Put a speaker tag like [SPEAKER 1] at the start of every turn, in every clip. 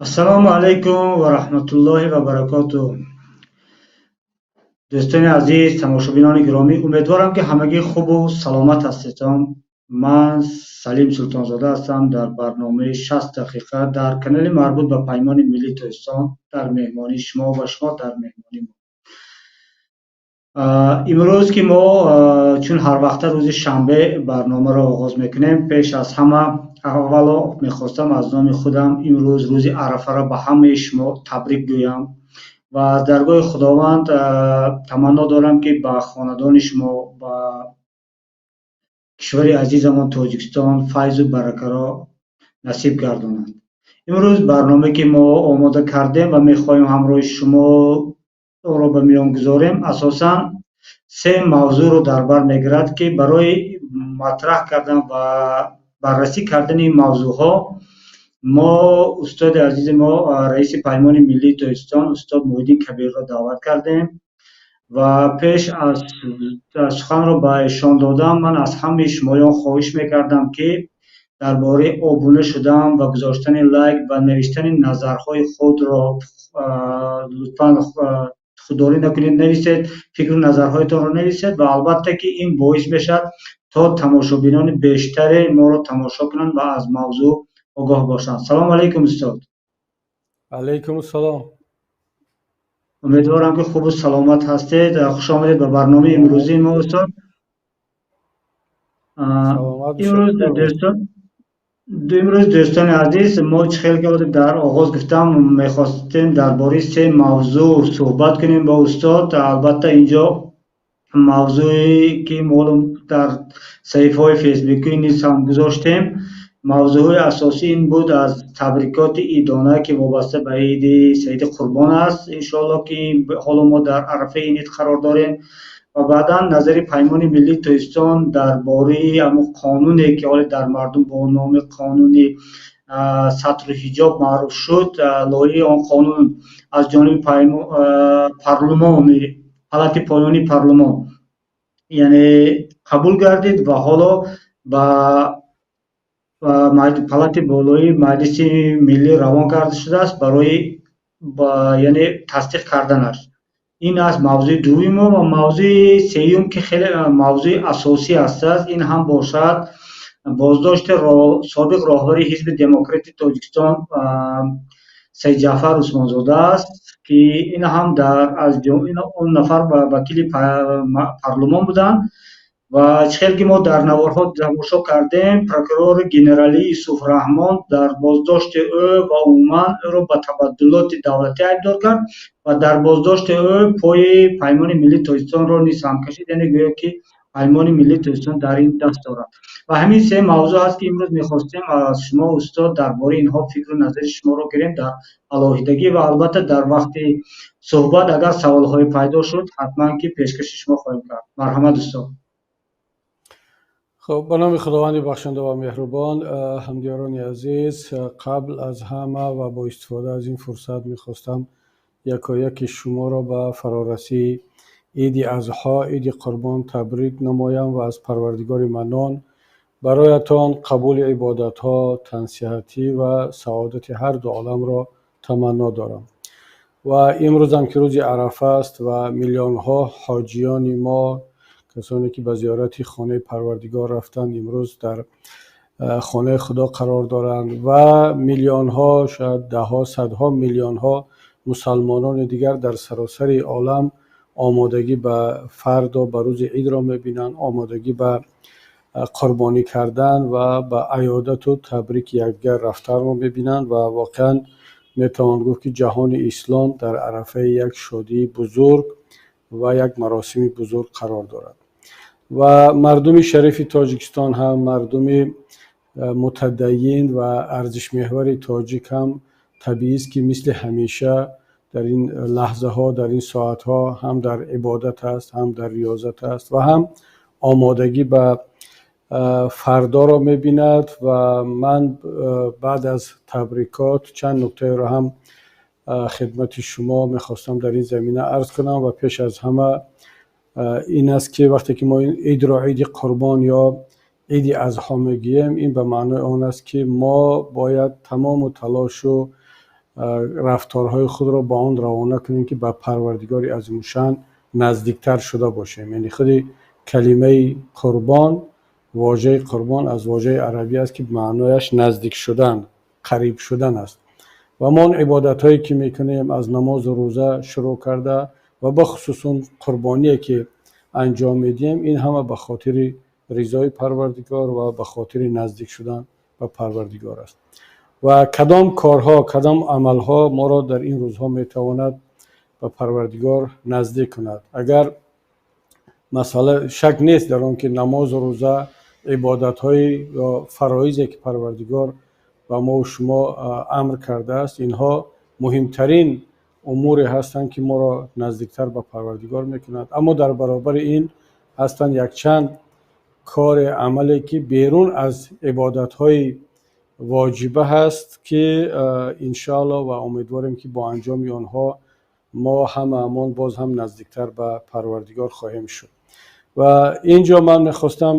[SPEAKER 1] Ассалому алайкум ва раҳматуллоҳи ва баракотуҳ. Дӯстони азиз, тамошобинони гиромӣ, умедворам, ки ҳамагӣ хубу саломат ҳастедон. Ман Салим Султонзода ҳастам, дар барномаи 60 дақиқа дар канали марбут ба Паймони Миллии Тоҷикистон дар меҳмонии шумо ва шумо дар меҳмонии мо. Имрӯз ки мо чун ҳар вақта рӯзи шанбе барномаро оғоз мекунем, пеш аз ҳама аввало мехостам аз номи худам имрӯз рӯзи Арафаро ба ҳамаи шумо табрик гӯям ва аз даргоҳи Худованд таманно дорам, ки ба хонадони шумо, ба кишвари азизамон Тоҷикистон файзу баракаро насиб гардонад. Имрӯз барномае, ки мо омода кардем ва мехоҳем ҳамроҳи шумо онро ба миён гузорем, асосан се мавзӯъро дар бар мегирад, ки барои матраҳ кардан ва баррасӣ кардани ин мавзӯъҳо мо устоди азизи мо, раиси Паймони Миллии Тоҷикистон, устод Муҳиддин Кабирро даъват кардем. Ва пеш аз суханро ба эшон додан, ман аз ҳамаи шумоён хоҳиш мекардам, ки дар бораи обуна шудан ва гузоштани лайк ва навиштани назарҳои худро лутфан худдорӣ накунед, нависед, фикру назарҳоятонро нависед ва албатта, ки ин боис мешавад, то тамошобинони бештаре моро тамошо кунанд ва аз мавзӯъ огоҳ бошанд. Салому алайкум, устод.
[SPEAKER 2] Алайкум ассалом.
[SPEAKER 1] Умедворам, ки хубу саломат ҳастед. Хуш омадед ба барномаи имрӯзии мо, устод. Имрӯз, дӯстон, имрӯз, дӯстони азиз, мо чӣ хел ки дар оғоз гуфтам, мехостем дар бораи се мавзӯъ суҳбат кунем бо устод. Албатта, инҷо мавзӯе, ки мо дар саҳифаҳои фейсбукӣ низ ҳам гузоштем, мавзӯъҳои асосӣ ин буд аз табрикоти идона, ки вобаста ба иди Саиди Қурбон аст, иншоалло, ки ҳоло мо дар арафаи ин ид қарор дорем, ва баъдан назари Паймони Миллии Тоҷикистон дар бораи ҳамон қонуне, ки ҳоле дар мардум бо номи қонуни сатру ҳиҷоб маъруф шуд. Лоиҳаи он қонун аз ҷониби парлумони, палати поёнии парлумон, яъне, қабул гардид ва ҳоло ба палати болоии Маҷлиси Миллӣ равон карда шудааст барои, яъне, тасдиқ карданаш. Ин аст мавзӯи дуввуми мо. Ва мавзӯи сеюм, ки хеле мавзӯи асосӣ ҳастааст, ин ҳам бошад боздошти собиқ роҳбари Ҳизби Демократи Тоҷикистон Саидҷаъфар Усмонзода аст, ки ин ҳам дар аз он нафар вакили парлумон буданд. Ва чӣ хел ки мо дар наворҳо тамошо кардем, прокурори генералӣ Юсуф Раҳмон дар боздошти ӯ ва умуман ӯро ба табаддулоти давлатӣ айбдор кард ва дар боздошти ӯ пои Паймони Миллии Тоҷикистонро низ ҳам кашид, яъне гӯё ки Паймони Миллии Тоҷикистон дар ин даст дорад. Ва ҳамин се мавзӯъ ҳаст, ки имрӯз мехостем аз шумо, устод, дар бораи инҳо фикру назари шуморо гирем дар алоҳидагӣ. Ва албатта, дар вақти суҳбат агар саволҳое пайдо шуд, ҳатман ки пешкаши шумо хоҳем кард. Марҳамат, устод.
[SPEAKER 2] Хуб, ба номи Худованди бахшанда ва меҳрубон. Ҳамдиёрони азиз, қабл аз ҳама ва бо истифода аз ин фурсат мехостам якояки шуморо ба фарорасии иди Азҳо, иди Қурбон табрик намоям ва аз Парвардигори Маннон бароятон қабули ибодатҳо, тансиҳатӣ ва саодати ҳар ду оламро таманно дорам. Ва имрӯзам, ки рӯзи Арафа аст ва миллионҳо ҳоҷиёни мо, касоне ки ба зиёрати хонаи Парвардигор рафтанд, имрӯз дар хонаи Худо қарор доранд ва миллионҳо, шояд даҳҳо, садҳо миллионҳо мусалмонони дигар дар саросари олам омодагӣ ба фардо, ба рӯзи идро мебинанд, омодагӣ ба қурбонӣ кардан ва ба аёдату табрики якдигар рафтанро мебинанд. Ва воқеан метавон гуфт, ки ҷаҳони ислом дар арафаи як шодии бузург ва як маросими бузург қарор дорад. Ва мардуми шарифи Тоҷикистон ҳам, мардуми мутадайин ва арзишмеҳвари тоҷик ҳам, табиист, ки мисли ҳамеша дар ин лаҳзаҳо, дар ин соатҳо ҳам дар ибодат аст, ҳам дар риёзат аст ва ҳам омодагӣ ба фардоро мебинад. Ва ман баъд аз табрикот чанд нуктаеро ҳам хидмати шумо мехостам дар ин замина арз кунам. Ва пеш аз ҳама ин аст, ки вақте ки мо ин идро иди Қурбон ё иди Азҳо мегӯем, ин ба маънои он аст, ки мо бояд тамому талошу Рафторҳои худро ба он равона кунем, ки ба Парвардигори Азимушшаън наздиктар шуда бошем. Яъне худи калимаи қурбон, вожаи қурбон аз вожаи арабӣ аст, ки маънояш наздик шудан, қариб шудан аст. Ва мо он ибодатҳое, ки мекунем, аз намозу рӯза шурӯъ карда ва бахусус он қурбоние, ки анҷом медиҳем, ин ҳама ба хотири ризои Парвардигор ва ба хотири наздик шудан ба Парвардигор аст. Ва кадом корҳо, кадом амалҳо моро дар ин рӯзҳо метавонад ба Парвардигор наздик кунад? Агар масъала шак нест дар он, ки намозу рӯза, ибодатҳои ё фароизе, ки Парвардигор ба мову шумо амр кардааст, инҳо муҳимтарин умуре ҳастанд, ки моро наздиктар ба Парвардигор мекунад. Аммо дар баробари ин ҳастанд якчанд кори амале, ки берун аз ибодатҳои воҷиба ҳаст, ки иншоалло ва умедворем, ки бо анҷоми онҳо мо ҳамаамон боз ҳам наздиктар ба Парвардигор хоҳем шуд. Ва ин ҷо ман мехостам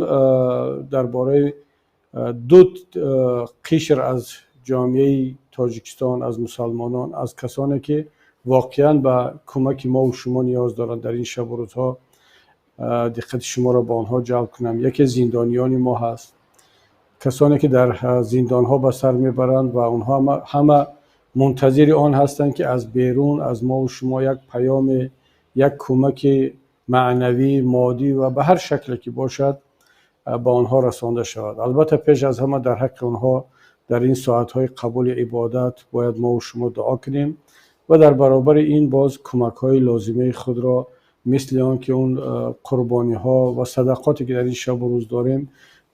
[SPEAKER 2] дар бораи ду қишр аз ҷомеаи Тоҷикистон, аз мусалмонон, аз касоне, ки воқеан ба кӯмаки мову шумо ниёз доранд, дар ин шабу рӯзҳо диққати шуморо ба онҳо ҷалб кунам. Яке зиндониёни мо ҳаст, касоне, ки дар зиндонҳо ба сар мебаранд ва онҳо ҳама мунтазири он ҳастанд, ки аз берун аз мову шумо як паёме, як кӯмаки маънавӣ, моддӣ ва ба ҳар шакле ки бошад ба онҳо расонда шавад. Албатта, пеш аз ҳама дар ҳаққи онҳо дар ин соатҳои қабули ибодат бояд мову шумо дуо кунем ва дар баробари ин боз кӯмакҳои лозимаи худро, мисли он ки он қурбониҳо ва садақоте, ки дар ин шабу рӯз дорем,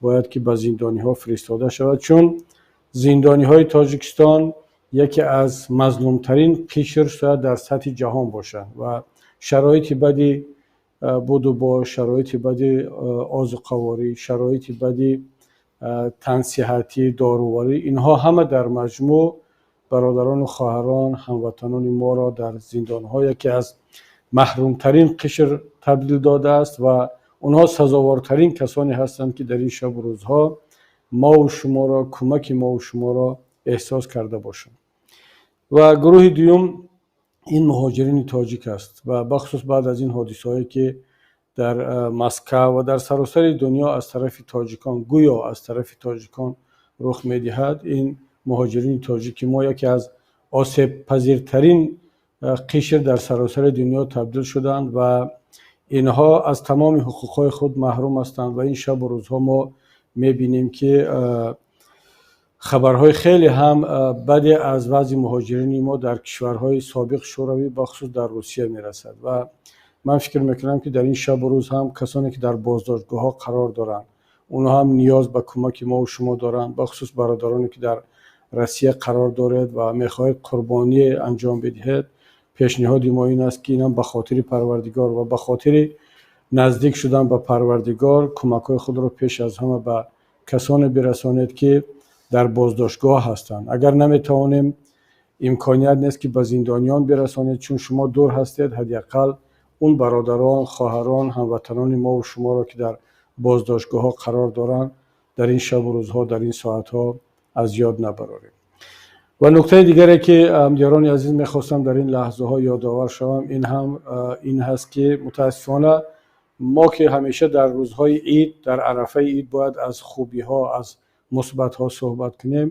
[SPEAKER 2] бояд ки ба зиндониҳо фиристода шавад, чун зиндониҳои Тоҷикистон яке аз мазлумтарин қишр шояд дар сатҳи ҷаҳон бошанд ва шароити бади буду бош, шароити бади озуқаворӣ, шароити бади тансиҳатӣ, доруворӣ, инҳо ҳама дар маҷмӯъ бародарону хоҳарон, ҳамватанони моро дар зиндонҳо яке аз маҳрумтарин қишр табдил додааст ва онҳо сазовортарин касоне ҳастанд, ки дар ин шабу рӯзҳо мову шуморо, кӯмаки мову шуморо эҳсос карда бошанд. Ва гурӯҳи дуюм ин муҳоҷирини тоҷик аст ва бахусус баъд аз ин ҳодисаҳое, ки дар Москав ва дар саросари дунё аз тарафи тоҷикон, гӯё аз тарафи тоҷикон рух медиҳад, ин муҳоҷирини тоҷики мо яке аз осебпазиртарин қишр дар саросари дунё табдил шуданд ва инҳо аз тамоми ҳуқуқҳои худ маҳрум ҳастанд. Ва ин шабу рӯзҳо мо мебинем, ки хабарҳои хеле ҳам баде аз вазъи муҳоҷирини мо дар кишварҳои собиқ Шӯравӣ, бахусус дар Русия мерасад. Ва ман фикр мекунам, ки дар ин шабу рӯз ҳам касоне, ки дар боздоштгоҳҳо қарор доранд, онҳо ҳам ниёз ба кӯмаки мову шумо доранд. Бахусус бародароне, ки дар Россия қарор доред ва мехоҳед қурбоние анҷом бидиҳед, пешниҳоди мо ин аст, ки инам ба хотири Парвардигор ва ба хотири наздик шудан ба Парвардигор кӯмакҳои худро пеш аз ҳама ба касоне бирасонед, ки дар боздоштгоҳ ҳастанд. Агар наметавонем, имконият нест, ки ба зиндониён бирасонед, чун шумо дур ҳастед, ҳадди ақал он бародарон, хоҳарон, ҳамватанони мову шуморо, ки дар боздоштгоҳҳо қарор доранд, дар ин шабу рӯзҳо, дар ин соатҳо аз ёд набарорем. Ва нуктаи дигаре, ки ҳамдиёрони азиз, мехостам дар ин лаҳзаҳо ёдовар шавам, ин ҳам ин ҳаст, ки мутаассифона мо, ки ҳамеша дар рӯзҳои ид, дар арафаи ид бояд аз хубиҳо, аз мусбатҳо суҳбат кунем,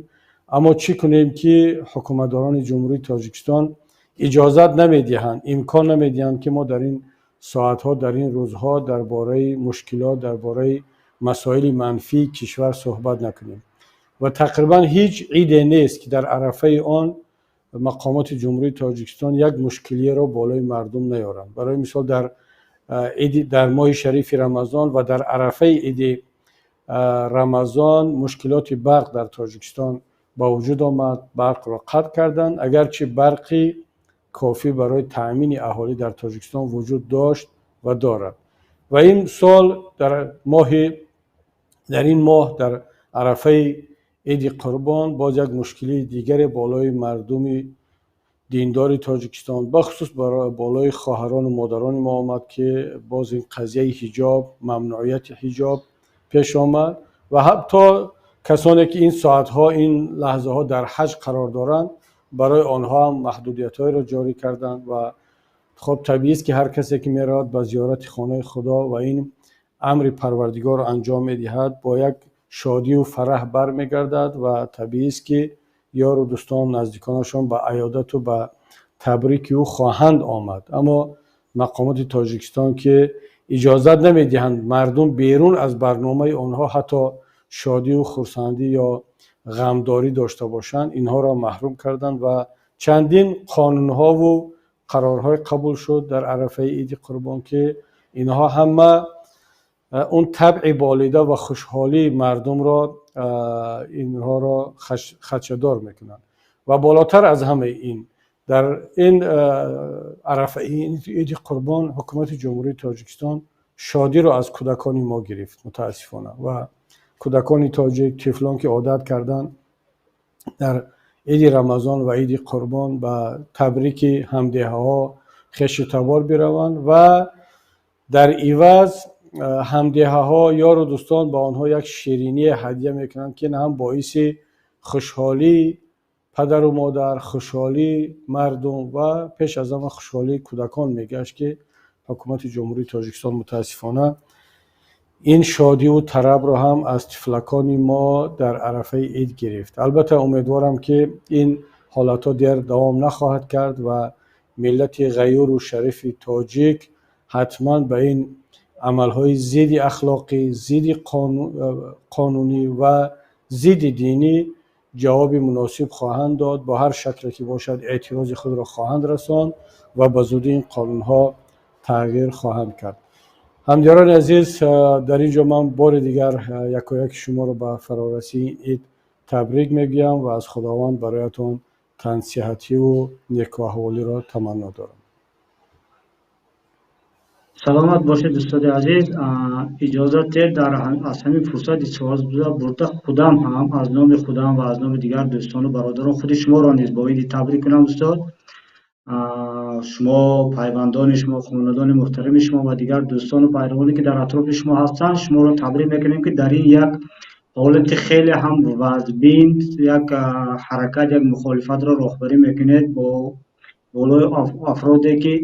[SPEAKER 2] аммо чӣ кунем, ки ҳукуматдорони Ҷумҳурии Тоҷикистон иҷозат намедиҳанд, имкон намедиҳанд, ки мо дар ин соатҳо, дар ин рӯзҳо дар бораи мушкилот, дар бораи масоили манфии кишвар суҳбат накунем. Ва тақрибан ҳеҷ иде нест, ки дар арафаи он мақомоти Ҷумҳурии Тоҷикистон як мушкилиеро болои мардум наёранд. Барои мисол, дар иди, дар моҳи шарифи Рамазон ва дар арафаи иди Рамазон мушкилоти барқ дар Тоҷикистон ба вуҷуд омад, барқро қатъ карданд, агарчи барқи кофӣ барои таъмини аҳолӣ дар Тоҷикистон вуҷуд дошт ва дорад. Ва ин сол дар моҳи, дар ин моҳ, дар арафаи иди Қурбон боз як мушкилии дигаре болои мардуми диндори Тоҷикистон, бахусус болои хоҳарону модарони мо омад, ки боз ин қазияи ҳиҷоб, мамнуияти ҳиҷоб пеш омад. Ва ҳатто касоне, ки ин соатҳо, ин лаҳзаҳо дар ҳаҷ қарор доранд. Барои онҳо ҳам маҳдудиятҳоеро ҷорӣ карданд ва хоб, табиист, ки ҳар касе ки меравад ба зиёрати хонаи Худо ва ин амри Парвардигорро анҷом медиҳад, бо як шодию фараҳ бармегардад ва табиист, ки ёру дӯстон, наздиконашон ба аёдату ба табрики ӯ хоҳанд омад. Аммо мақомоти Тоҷикистон, ки иҷозат намедиҳанд мардум берун аз барномаи онҳо ҳатто шодию хурсандӣ ё ғамдорӣ дошта бошанд, инҳоро маҳрум карданд ва чандин қонунҳову қарорҳое қабул шуд дар арафаи Иди Қурбон, ки инҳо ҳама он табъи болида ва хушҳолии мардумро инҳоро хадшадор мекунанд. Ва болотар аз ҳамаи ин, дар ин арафаи Иди Қурбон ҳукумати Ҷумҳурии Тоҷикистон шодиро аз кӯдакони мо гирифт, мутаассифона. Ва кӯдакони тоҷик, тифлон, ки одат карданд дар Иди Рамазон ва Иди Қурбон ба табрики ҳамдеҳаҳо, хешу табор бираванд ва дар иваз ҳамдеҳаҳо, ёру дӯстон ба онҳо як шириние ҳадя мекунанд, ки ин ҳам боиси хушҳолии падару модар, хушҳолии мардум ва пеш аз ҳама хушҳолии кӯдакон мегашт, ки ҳукумати Ҷумҳурии Тоҷикистон мутаассифона ин шодиву тарабро ҳам аз тифлакони мо дар арафаи ид гирифт. Албатта, умедворам, ки ин ҳолатҳо дер давом нахоҳад кард ва миллати ғайюру шарифи тоҷик ҳатман ба ин амалҳои зидди ахлоқӣ, зидди қонунӣ ва зидди динӣ ҷавоби муносиб хоҳанд дод, бо ҳар шакле ки бошад эътирози худро хоҳанд расонд ва ба зудӣ ин қонунҳо тағйир хоҳанд кард. Ҳамдиёрони азиз, дар ин ҷо ман бори дигар якояки шуморо ба фарорасии ид табрик мегӯям ва аз Худованд бароятон тансиҳативу некуаҳволиро таманно дорам.
[SPEAKER 1] Саломат бошед, устоди азиз. Иҷозат диҳед, аз ҳамин фурсат истифода бурда, худам ҳам аз номи худам ва аз номи дигар дӯстону бародарон худи шуморо низ бо иди табрик кунам, устод. Шумо, пайвандони шумо, хонадони муҳтарами шумо ва дигар дӯстону пайравоне, ки дар атрофи шумо ҳастанд, шуморо табрик мекунем, ки дар ин як ҳолати хеле ҳам вазбин як ҳаракат, як мухолифатро роҳбарӣ мекунед бо болои афроде, ки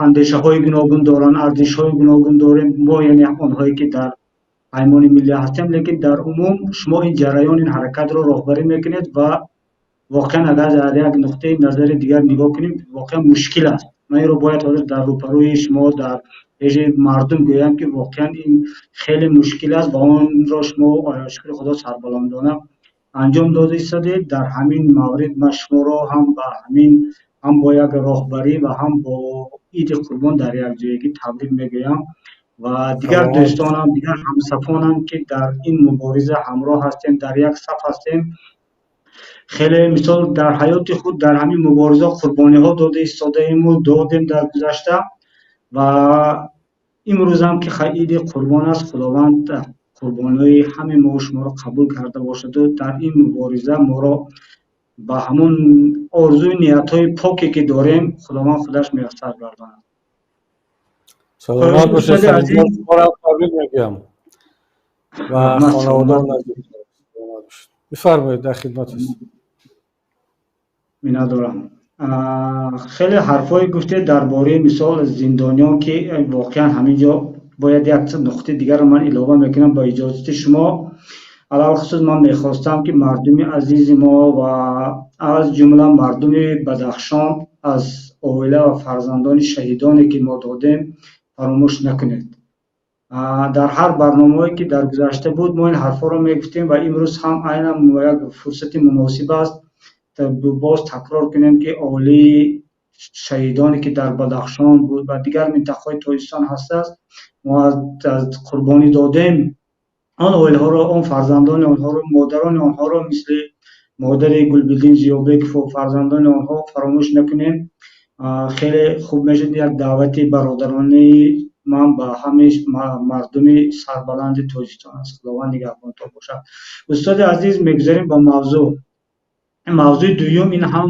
[SPEAKER 1] андешаҳои гуногун доранд, арзишҳои гуногун дорем мо, яъне онҳое, ки дар Паймони Миллӣ ҳастем. Лекин дар умум шумо ин ҷараён, ин ҳаракатро роҳбарӣ мекунед ва воқеан, агар дар як нуқтаи назари дигар нигоҳ кунем, воқеан мушкил аст. Ман инро бояд ҳозир дар рӯпарӯи шумо, дар пеши мардум гӯям, ки воқеан ин хеле мушкил аст ва онро шумо, шукри Худо, сарбаландона анҷом дода истодед. Дар ҳамин маврид ман шуморо ҳам ба ҳамин, ҳам бо як роҳбарӣ ва ҳам бо Иди Қурбон дар якҷоягӣ табрик мегӯям ва дигар дӯстонам, дигар ҳамсафонам, ки дар ин мубориза ҳамроҳ ҳастем, дар як саф ҳастем. Хеле мисол дар ҳаёти худ дар ҳамин мубориза қурбониҳо дода истодаему додем дар гузашта ва имрӯзам, ки Иди Қурбон аст, Худованд қурбониҳои ҳамаи мо шуморо қабул карда бошаду дар ин мубориза моро ба ҳамон орзуи ниятҳои поке, ки дорем, Худованд худаш муяссар гардонад.
[SPEAKER 2] Саломат бошед, табрик мегӯям ва хонавода. Бифармоед, дар хидмат ҳастем.
[SPEAKER 1] Миннатдорам. Хеле ҳарфҳое гуфтед дар бораи, мисол, зиндониён, ки воқеан ҳамин ҷо бояд як нуқтаи дигарро ман илова мекунам бо иҷозати шумо. Алалхусус ман мехостам, ки мардуми азизи мо ва аз ҷумла мардуми Бадахшон аз оила ва фарзандони шаҳидоне, ки мо додем, фаромӯш накунед. Дар ҳар барномаое, ки дар гузашта буд, мо ин ҳарфҳоро мегуфтем ва имрӯз ҳам айнан як фурсати муносиб аст, боз такрор кунем, ки оилаи шаҳидоне, ки дар Бадахшон буд ва дигар минтақаҳои Тоҷикистон ҳастааст, мо аз қурбонӣ додем, он оилаҳоро, он фарзандони онҳоро, модарони онҳоро, мисли модари Гулбиддин Зиёбеков ва фарзандони онҳо фаромӯш накунем. Хеле хуб мешуд. Як даъвати бародаронаи ман ба ҳамаи мардуми сарбаланди Тоҷикистон аст. Худованд нигаҳбонтон бошад. Устоди азиз, мегузарем ба мавзӯъ. Мавзӯи дуюм, ин ҳам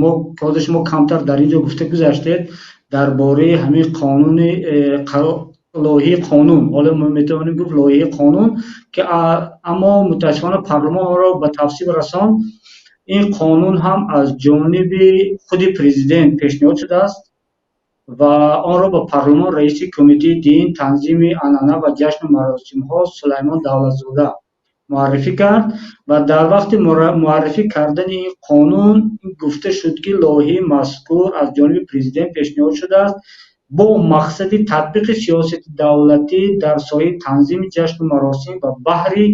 [SPEAKER 1] мо ҳозир шумо камтар дар ин ҷо гуфта гузаштед дар бораи ҳамин қонуни, лоиҳаи қонун. Ҳоло мо метавонем гуфт лоиҳаи қонун, ки аммо мутаассифона парлумон онро ба тасвиб расонд. Ин қонун ҳам аз ҷониби худи президент пешниҳод шудааст ва онро ба парлумон раиси кумитаи дин, танзими анъана ва ҷашну маросимҳо Сулаймон Давлатзода муаррифӣ кард ва дар вақти муаррифӣ кардани ин қонун гуфта шуд, ки лоиҳаи мазкур аз ҷониби президент пешниҳод шудааст бо мақсади татбиқи сиёсати давлатӣ дар соҳаи танзими ҷашну маросим ва баҳри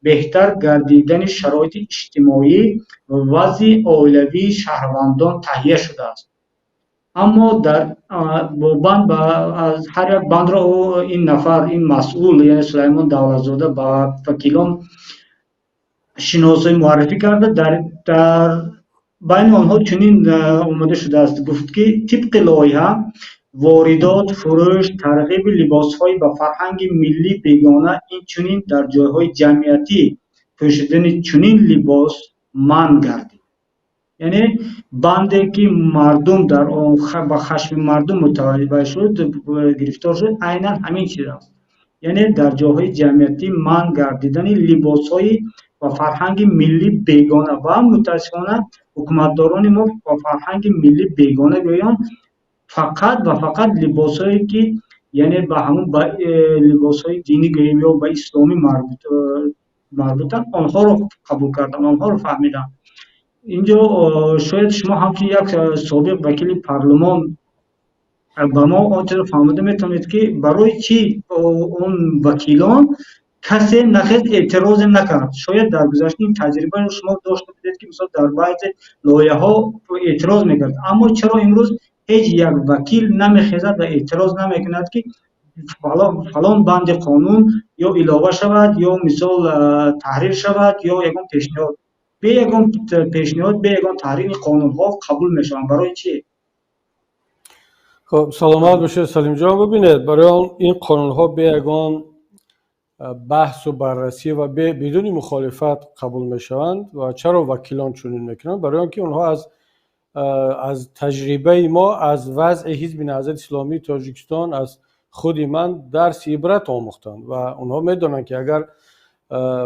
[SPEAKER 1] беҳтар гардидани шароити иҷтимоӣ ва вазъи оилавии шаҳрвандон таҳия шудааст. Аммо дар бо банд аз ҳар як бандро ин нафар, ин масъул, яъне Сулаймон Давлатзода, ба вакилон шиносоӣ муаррифӣ карда, дар байни онҳо чунин омода шудааст, гуфт, ки тибқи лоиҳа воридот, фурӯш, тарғиби либосҳои ба фарҳанги миллӣ бегона, инчунин дар ҷойҳои ҷамъиятӣ пӯшидани чунин либос манъ гардид. Яъне банде ки мардум дар он ба хашми мардум мутаваҷҷеҳ шуд, гирифтор шуд, айнан ҳамин чиз аст. Яъне дар ҷойҳои ҷамъиятӣ манъ гардидани либосҳои ба фарҳанги миллӣ бегона ва мутаассифона ҳукуматдорони мо ба фарҳанги миллӣ бегона гӯён фақат ва фақат либосҳое ки яъне ба ҳамун либосҳои динӣ гӯем ё ба исломӣ марбутанд, онҳоро қабул карданд, онҳоро фаҳмиданд. Инҷо шояд шумо ҳамчун як собиқ вакили парлумон ба мо он чизро фаҳмода метавонед, ки барои чӣ он вакилон касе нахест, эътирозе накард? Шояд дар гузашта ин таҷрибаро шумо дошта будед, ки мисол дар баъзе лоиҳаҳо эътироз мекард, аммо чаро имрӯз ҳеҷ як вакил намехезад ва эътироз намекунад, ки фалон банди қонун ё илова шавад, ё мисол таҳрир шавад, ё ягон пешниҳод? Бе ягон пешниҳод, бе ягон таҳрири қонунҳо қабул мешаванд. Барои чӣ?
[SPEAKER 2] Хуб, саломат бошед, Салимҷон. Бибинед, барои он ин қонунҳо бе ягон баҳсу баррасӣ ва бидуни мухолифат қабул мешаванд. Ва чаро вакилон чунин мекунанд? Барои он ки онҳо аз таҷрибаи мо, аз вазъи Ҳизби Наҳзати Исломии Тоҷикистон, аз худи ман дарси ибрат омӯхтанд ва онҳо медонанд, ки агар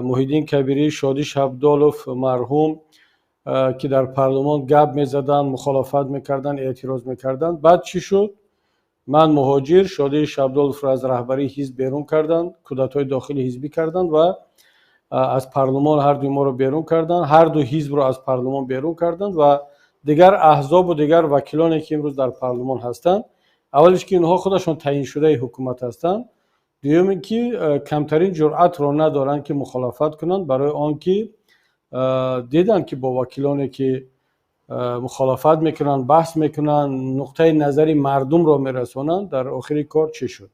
[SPEAKER 2] Муҳиддин Кабирӣ, Шодӣ Шабдолов марҳум, ки дар парлумон гап мезаданд, мухолифат мекарданд, эътироз мекарданд, баъд чӣ шуд? Ман муҳоҷир, Шодии Шабдоловро аз раҳбарии ҳизб берун карданд, кудатҳои дохили ҳизбӣ карданд ва аз парлумон ҳардуи моро берун карданд, ҳарду ҳизбро аз парлумон берун карданд ва дигар аҳзобу дигар вакилоне, ки имрӯз дар парлумон ҳастанд, аввалиш ки инҳо худашон таъйиншудаи ҳукумат ҳастанд, дуюм ин ки камтарин ҷуръатро надоранд, ки мухолифат кунанд, барои он ки диданд, ки бо вакилоне ки мухолифат мекунанд, баҳс мекунанд, нуқтаи назари мардумро мерасонанд, дар охири кор чӣ шуд.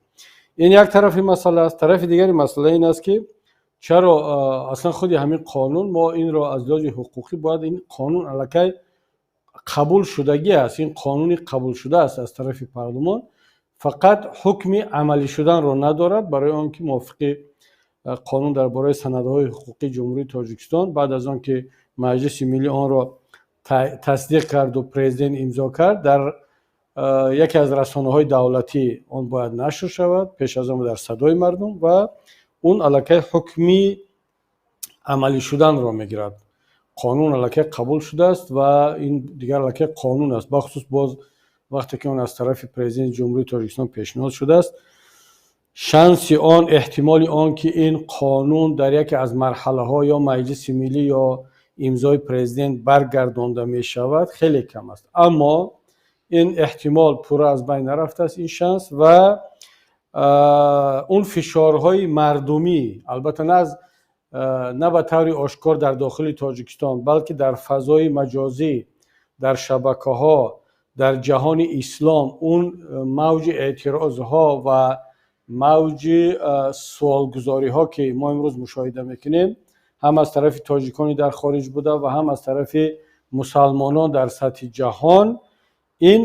[SPEAKER 2] Ин як тарафи масъала аст. Тарафи дигари масъала ин аст, ки чаро аслан худи ҳамин қонун, мо инро аз лиҳози ҳуқуқӣ бояд, ин қонун аллакай қабул шудагӣ аст, ин қонуни қабулшуда аст аз тарафи парлумон, фақат ҳукми амалӣ шуданро надорад, барои он ки мувофиқи қонун дар бораи санадҳои ҳуқуқии Ҷумҳурии Тоҷикистон, баъд аз он ки Маҷлиси Миллӣ онро тасдиқ карду президент имзо кард, дар яке аз расонаҳои давлатӣ он бояд нашр шавад, пеш аз он дар Садои мардум, ва он аллакай ҳукми амалӣ шуданро мегирад. Қонун аллакай қабул шудааст ва ин дигар аллакай қонун аст, бахусус боз вақте ки он аз тарафи Президенти Ҷумҳурии Тоҷикистон пешниҳод шудааст, шанси он, эҳтимоли он, ки ин қонун дар яке аз марҳалаҳо ё Маҷлиси Миллӣ ё имзои президент баргардонда мешавад, хеле кам аст. Аммо ин эҳтимол пурра аз байн нарафтааст, ин шанс ва он фишорҳои мардумӣ, албатта на ба таври ошкор дар дохили Тоҷикистон, балки дар фазои маҷозӣ, дар шабакаҳо, дар ҷаҳони ислом, он мавҷи эътирозҳо ва мавҷи суолгузориҳо, ки мо имрӯз мушоҳида мекунем, ҳам аз тарафи тоҷикони дар хориҷ буда ва ҳам аз тарафи мусалмонон дар сатҳи ҷаҳон, ин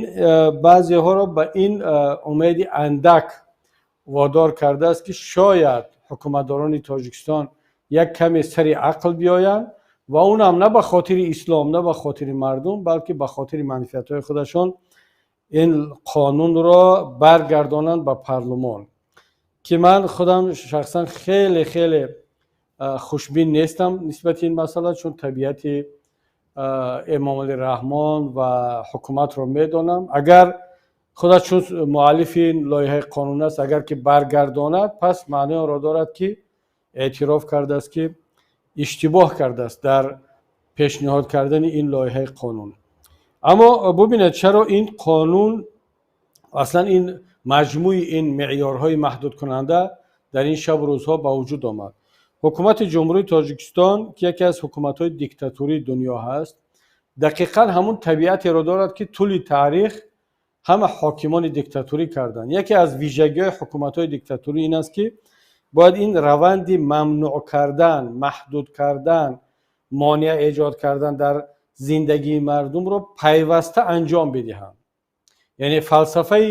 [SPEAKER 2] баъзеҳоро ба ин умеди андак водор кардааст, ки шояд ҳукуматдорони Тоҷикистон як каме сари ақл биёянд ва он ҳам на ба хотири ислом, на ба хотири мардум, балки ба хотири манфиатҳои худашон ин қонунро баргардонанд ба парлумон, ки ман худам шахсан хеле хеле хушбин нестам нисбати ин масъала, чун табиати Эмомалӣ Раҳмон ва ҳукуматро медонам, агар худаш чун муаллифи ин лоиҳаи қонун аст, агар ки баргардонад, пас маънои онро дорад, ки эътироф кардааст, ки иштибоҳ кардааст дар пешниҳод кардани ин лоиҳаи қонун. Аммо бубинед, чаро ин қонун, аслан ин маҷмӯи ин меъёрҳои маҳдудкунанда дар ин шабу рӯзҳо ба вуҷуд омад? Ҳукумати Ҷумҳурии Тоҷикистон, ки яке аз ҳукуматҳои диктатурии дунё ҳаст, дақиқан ҳамун табиатеро дорад, ки тӯли таърих ҳама ҳокимони диктатурӣ карданд. Яке аз вижагиҳои ҳукуматҳои диктатурӣ ин аст, ки бояд ин раванди мамнӯъ кардан, маҳдуд кардан, монеа эҷод кардан дар зиндагии мардумро пайваста анҷом бидиҳанд. Яъне фалсафаи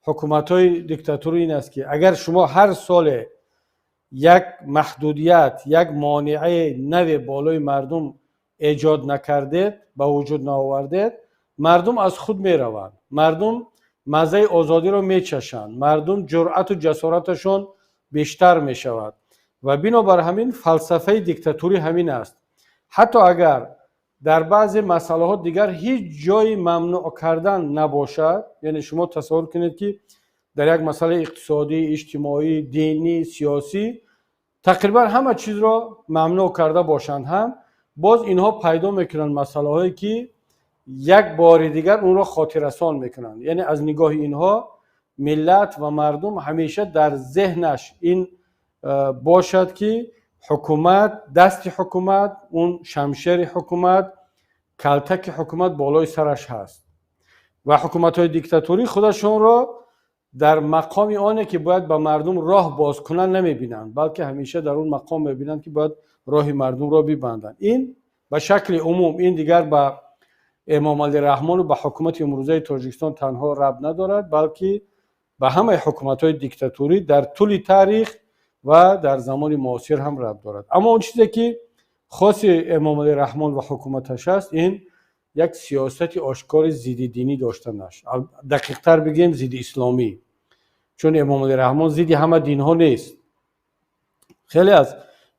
[SPEAKER 2] ҳукуматҳои диктатурӣ ин аст, ки агар шумо ҳар соле як маҳдудият, як монеаи наве болои мардум эҷод накардед, ба вуҷуд наовардед, мардум аз худ мераванд, мардум маззаи озодиро мечашанд, мардум ҷуръату ҷасораташон бештар мешавад. Ва бинобар ҳамин фалсафаи диктатурӣ ҳамин аст: ҳатто агар дар баъзе масъалаҳо дигар ҳеҷ ҷои мамнӯъ кардан набошад, яъне шумо тасаввур кунед, ки дар як масъалаи иқтисодӣ, иҷтимоӣ, динӣ, сиёсӣ тақрибан ҳама чизро мамнӯъ карда бошанд ҳам, боз инҳо пайдо мекунанд масъалаҳое, ки як бори дигар онро хотиррасон мекунанд. Яъне аз нигоҳи инҳо миллат ва мардум ҳамеша дар зеҳнаш ин бошад, ки ҳукумат, дасти ҳукумат, он шамшери ҳукумат, калтаки ҳукумат болои сараш ҳаст. Ва ҳукуматҳои диктатурӣ худашонро дар мақоми оне, ки бояд ба мардум роҳ боз кунанд, намебинанд, балки ҳамеша дар он мақом мебинанд, ки бояд роҳи мардумро бибанданд. Ин ба шакли умум, ин дигар ба Эмомалӣ Раҳмону ба ҳукумати имрӯзаи Тоҷикистон танҳо рабт надорад, балки ба ҳамаи ҳукуматҳои диктатурӣ дар тӯли таърих ва дар замони муосир ҳам рабт дорад. Аммо он чизе, ки хоси Эмомалӣ Раҳмон ва ҳукуматаш аст, ин як сиёсати ошкори зиддидинӣ доштанаш, дақиқтар бигӯем, зидди исломӣ, чун Эмомалӣ Раҳмон зидди ҳама динҳо нест. Хеле аз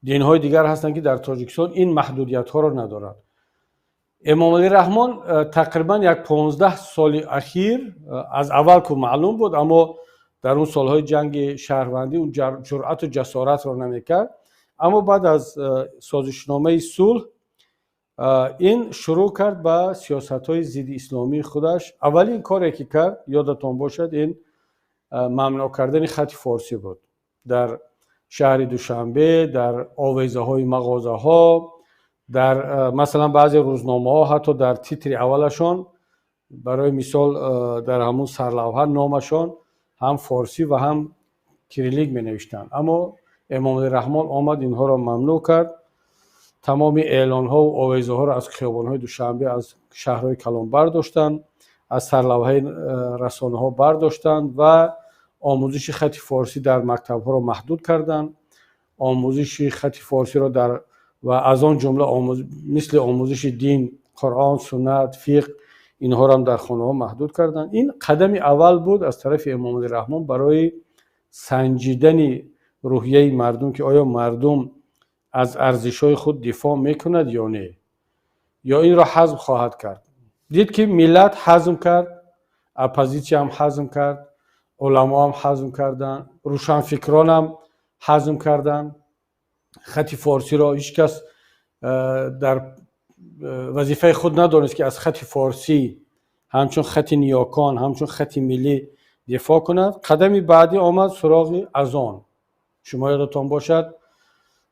[SPEAKER 2] динҳои дигар ҳастанд, ки дар Тоҷикистон ин маҳдудиятҳоро надорад. Эмомалӣ Раҳмон тақрибан як 15 соли ахир, аз аввал ку маълум буд, аммо дар он солҳои ҷанги шаҳрвандӣ он ҷуръату ҷасоратро намекард, аммо баъд аз созишномаи сулҳ ин шурӯъ кард ба сиёсатҳои зидди исломии худаш. Аввалин коре, ки кард, ёдатон бошад, ин мамнӯъ кардани хати форсӣ буд дар шаҳри Душанбе, дар овезаҳои мағозаҳо, дар масалан баъзе рӯзномаҳо, ҳатто дар титри аввалашон, барои мисол, дар ҳамун сарлавҳа номашон ҳам форсӣ ва ҳам кириллик менавиштанд. Аммо Эмомалӣ Раҳмон омад, инҳоро мамнӯъ кард, тамоми эълонҳову овезаҳоро аз хиёбонҳои Душанбе, аз шаҳрҳои калон бардоштанд, аз сарлавҳаи расонаҳо бардоштанд ва омӯзиши хати форсӣ дар мактабҳоро маҳдуд карданд. Омӯзиши хати форсиро дар ва аз он ҷумла мисли омӯзиши дин, Қуръон, суннат, фиқҳ, инҳоро ҳам дар хонаҳо маҳдуд карданд. Ин қадами аввал буд аз тарафи Эмомалӣ Раҳмон барои санҷидани рӯҳияи мардум, ки оё мардум аз арзишҳои худ дифоъ мекунад ё не, ё инро ҳазм хоҳад кард. Дид, ки миллат ҳазм кард, оппозитсияам ҳазм кард, уламоам ҳазм карданд, рӯшанфикронам ҳазм карданд хати форсиро. Ҳеҷ кас дар вазифаи худ надонист, ки аз хати форсӣ ҳамчун хати ниёкон, ҳамчун хати миллӣ дифоъ кунад. Қадами баъдӣ омад суроғи азон. Шумо ёдатон бошад,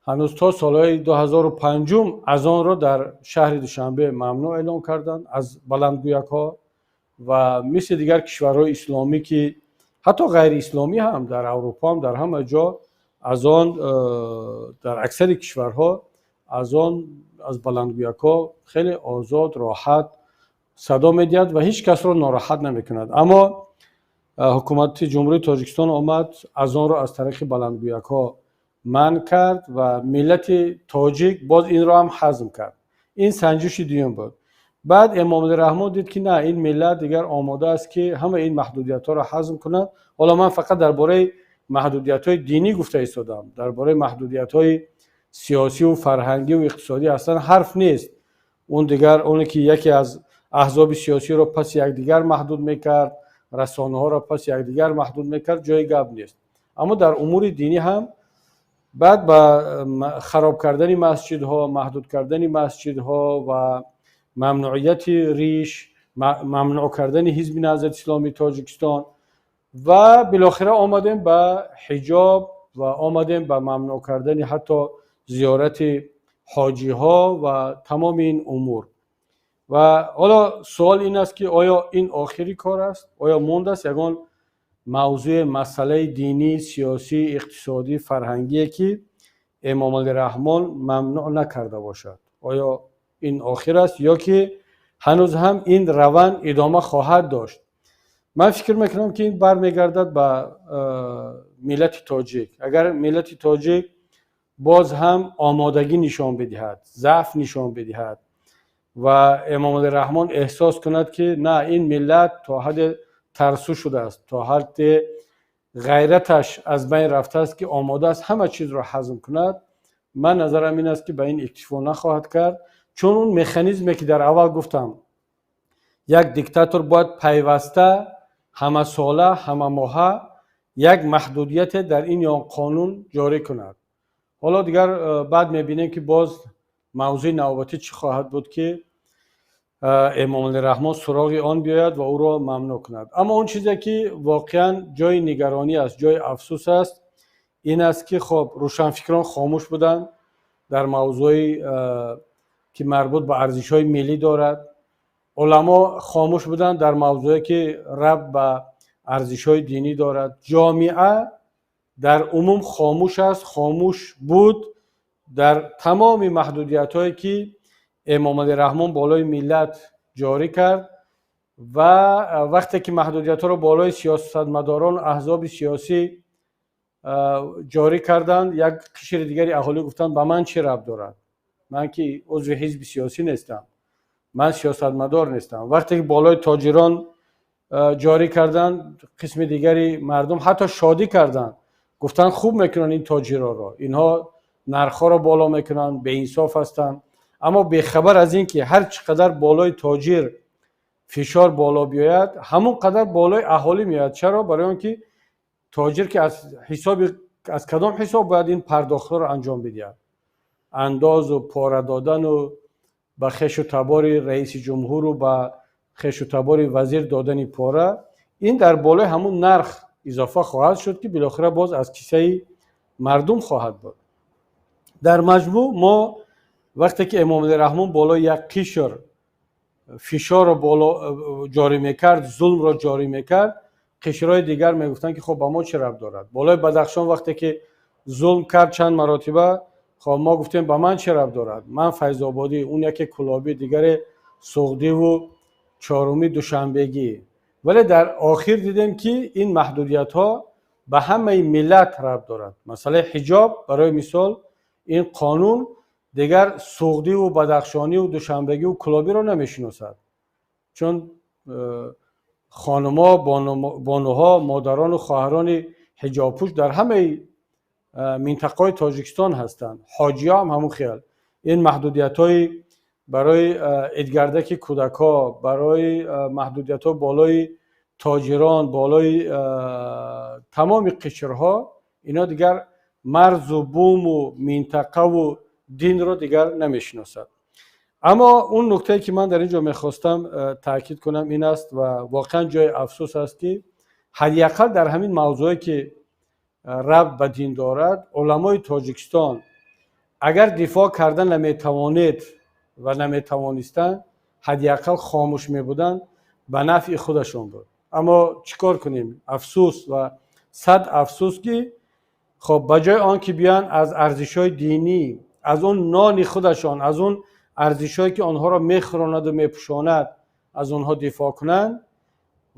[SPEAKER 2] ҳанӯз то солҳои 2005 азонро дар шаҳри Душанбе мамнӯъ эълон карданд аз баландгӯякҳо. Ва мисли дигар кишварҳои исломӣ, ки ҳатто ғайриисломӣ ҳам, дар Аврупо ҳам, дар ҳама ҷо азон, дар аксари кишварҳо азон аз баландгӯякҳо хеле озод, роҳат садо медиҳад ва ҳеҷ касро нороҳат намекунад. Аммо ҳукумати Ҷумҳурии Тоҷикистон омад, азонро аз тариқи баландгӯякҳо манъ кард ва миллати тоҷик боз инро ҳам ҳазм кард. Ин санҷиши дуюм буд. Баъд Эмомалӣ Раҳмон дид, ки на, ин миллат дигар омода аст, ки ҳама ин маҳдудиятҳоро ҳазм кунад. Ҳоло ман фақат дар бораи маҳдудиятҳои динӣ гуфта истодам, дар бораи маҳдудиятҳои сиёсиву фарҳангиву иқтисодӣ аслан ҳарф нест. Он дигар оне ки яке аз аҳзоби сиёсиро паси якдигар маҳдуд мекард, расонаҳоро паси якдигар маҳдуд мекард, ҷои гап нест. Аммо дар умури динӣ ҳам баъд ба хароб кардани масҷидҳо, маҳдуд кардани масҷидҳо ва мамнуияти риш, мамнӯъ кардани Ҳизби Наҳзати Исломии Тоҷикистон ва билохира омадем ба ҳиҷоб ва омадем ба мамнӯъ кардани ҳатто зиёрати ҳоҷиҳо ва тамоми ин умур. Ва ҳоло суол ин аст, ки оё ин охири кор аст? Оё мондааст ягон мавзӯи масъалаи динӣ, сиёсӣ, иқтисодӣ, фарҳангие, ки Эмомалӣ Раҳмон мамнӯъ накарда бошад? Оё ин охир аст ё ки ҳанӯз ҳам ин раванд идома хоҳад дошт? Ман фикр мекунам, ки ин бармегардад ба миллати тоҷик. Агар миллати тоҷик боз ҳам омодагӣ нишон бидиҳад, заъф нишон бидиҳад ва Эмомалӣ Раҳмон эҳсос кунад, ки на, ин миллат то ҳадде тарсу шудааст, то ҳадде ғайраташ аз байн рафтааст, ки омода аст ҳама чизро ҳазм кунад, ман назарам ин аст, ки ба ин иктифо нахоҳад кард. Чун он механизме, ки дар аввал гуфтам, як диктатор бояд пайваста, ҳамасола, ҳамамоҳа як маҳдудияте дар ин ё он қонун ҷорӣ кунад. Ҳоло дигар баъд мебинем, ки боз мавзӯи навбатӣ чӣ хоҳад буд, ки Эмомалӣ Раҳмон суроғи он биёяд ва ӯро мамнӯъ кунад. Аммо он чизе, ки воқеан ҷои нигаронӣ аст, ҷои афсӯс аст, ин аст, ки хоб, рӯшанфикрон хомӯш буданд дар мавзӯи, ки марбут ба арзишҳои миллӣ дорад, уламо хомӯш буданд дар мавзӯе, ки рабт ба арзишҳои динӣ дорад, ҷомеа дар умум хомӯш аст, хомӯш буд дар тамоми маҳдудиятҳое, ки Эмомалӣ Раҳмон болои миллат ҷорӣ кард. Ва вақте ки маҳдудиятҳоро болои сиёсатмадорон, аҳзоби сиёсӣ ҷорӣ карданд, як қишри дигари аҳолӣ гуфтанд: «Ба ман чӣ рабт дорад? Ман ки узви ҳизби сиёсӣ нестам, ман сиёсатмадор нестам». Вақте ки болои тоҷирон ҷорӣ карданд, қисми дигари мардум ҳатто шодӣ карданд, гуфтанд: «Хуб мекунанд ин тоҷироро, инҳо нархҳоро боло мекунанд, беинсоф ҳастанд». Аммо бехабар аз ин ки ҳар чӣ қадар болои тоҷир фишор боло биёяд, ҳамон қадар болои аҳолӣ меояд. Чаро? Барои он ки тоҷир ки аз ҳисоби, аз кадом ҳисоб бояд ин пардохтҳоро анҷом бидиҳад? Андозу пора додану ба хешу табори раиси ҷумҳуру ба хешу табори вазир додани пора, ин дар болои ҳамун нарх изофа хоҳад шуд, ки билохира боз аз кисаи мардум хоҳад буд. Дар маҷмӯъ, мо вақте ки Эмомалӣ Раҳмон болои як қишр фишорро боло ҷорӣ мекард, зулмро ҷорӣ мекард, қишрҳои дигар мегуфтанд, ки хоб, ба мо чӣ рабт дорад? Болои Бадахшон вақте ки зулм кард чанд маротиба, хоб, мо гуфтем: «Ба ман чӣ рабт дорад? Ман файзободӣ, он яке кулобӣ, дигаре суғдиву чорумӣ душанбегӣ». Вале дар охир дидем, ки ин маҳдудиятҳо ба ҳамаи миллат рабт дорад. Масъалаи ҳиҷоб, барои мисол, ин қонун дигар суғдиву бадахшониву душанбегиву кулобиро намешиносад, чун хонумо, бонуҳо, модарону хоҳарони ҳиҷобпӯш дар ҳамаи минтақаҳои Тоҷикистон ҳастанд. Ҳоҷиҳо ҳам ҳамун хел. Ин маҳдудиятҳои барои идгардаки кӯдакҳо, барои маҳдудиятҳо болои тоҷирон, болои тамоми қишрҳо, ино дигар марзу буму минтақаву динро дигар намешиносад. Аммо он нуктае, ки ман дар ин ҷо мехостам таъкид кунам, ин аст ва воқеан ҷои афсӯс аст, ки ҳадди ақал дар ҳамин мавзӯе, ки рабт ба дин дорад, уламои Тоҷикистон агар дифоъ карда наметавонед ва наметавонистанд, ҳадди ақал хомӯш мебуданд, ба нафъи худашон буд. Аммо чӣ кор кунем? Афсӯс ва сад афсӯс, ки хоб, ба ҷои он ки биёянд аз арзишҳои динӣ, аз он нони худашон, аз он арзишҳое, ки онҳоро мехӯронаду мепӯшонад, аз онҳо дифоъ кунанд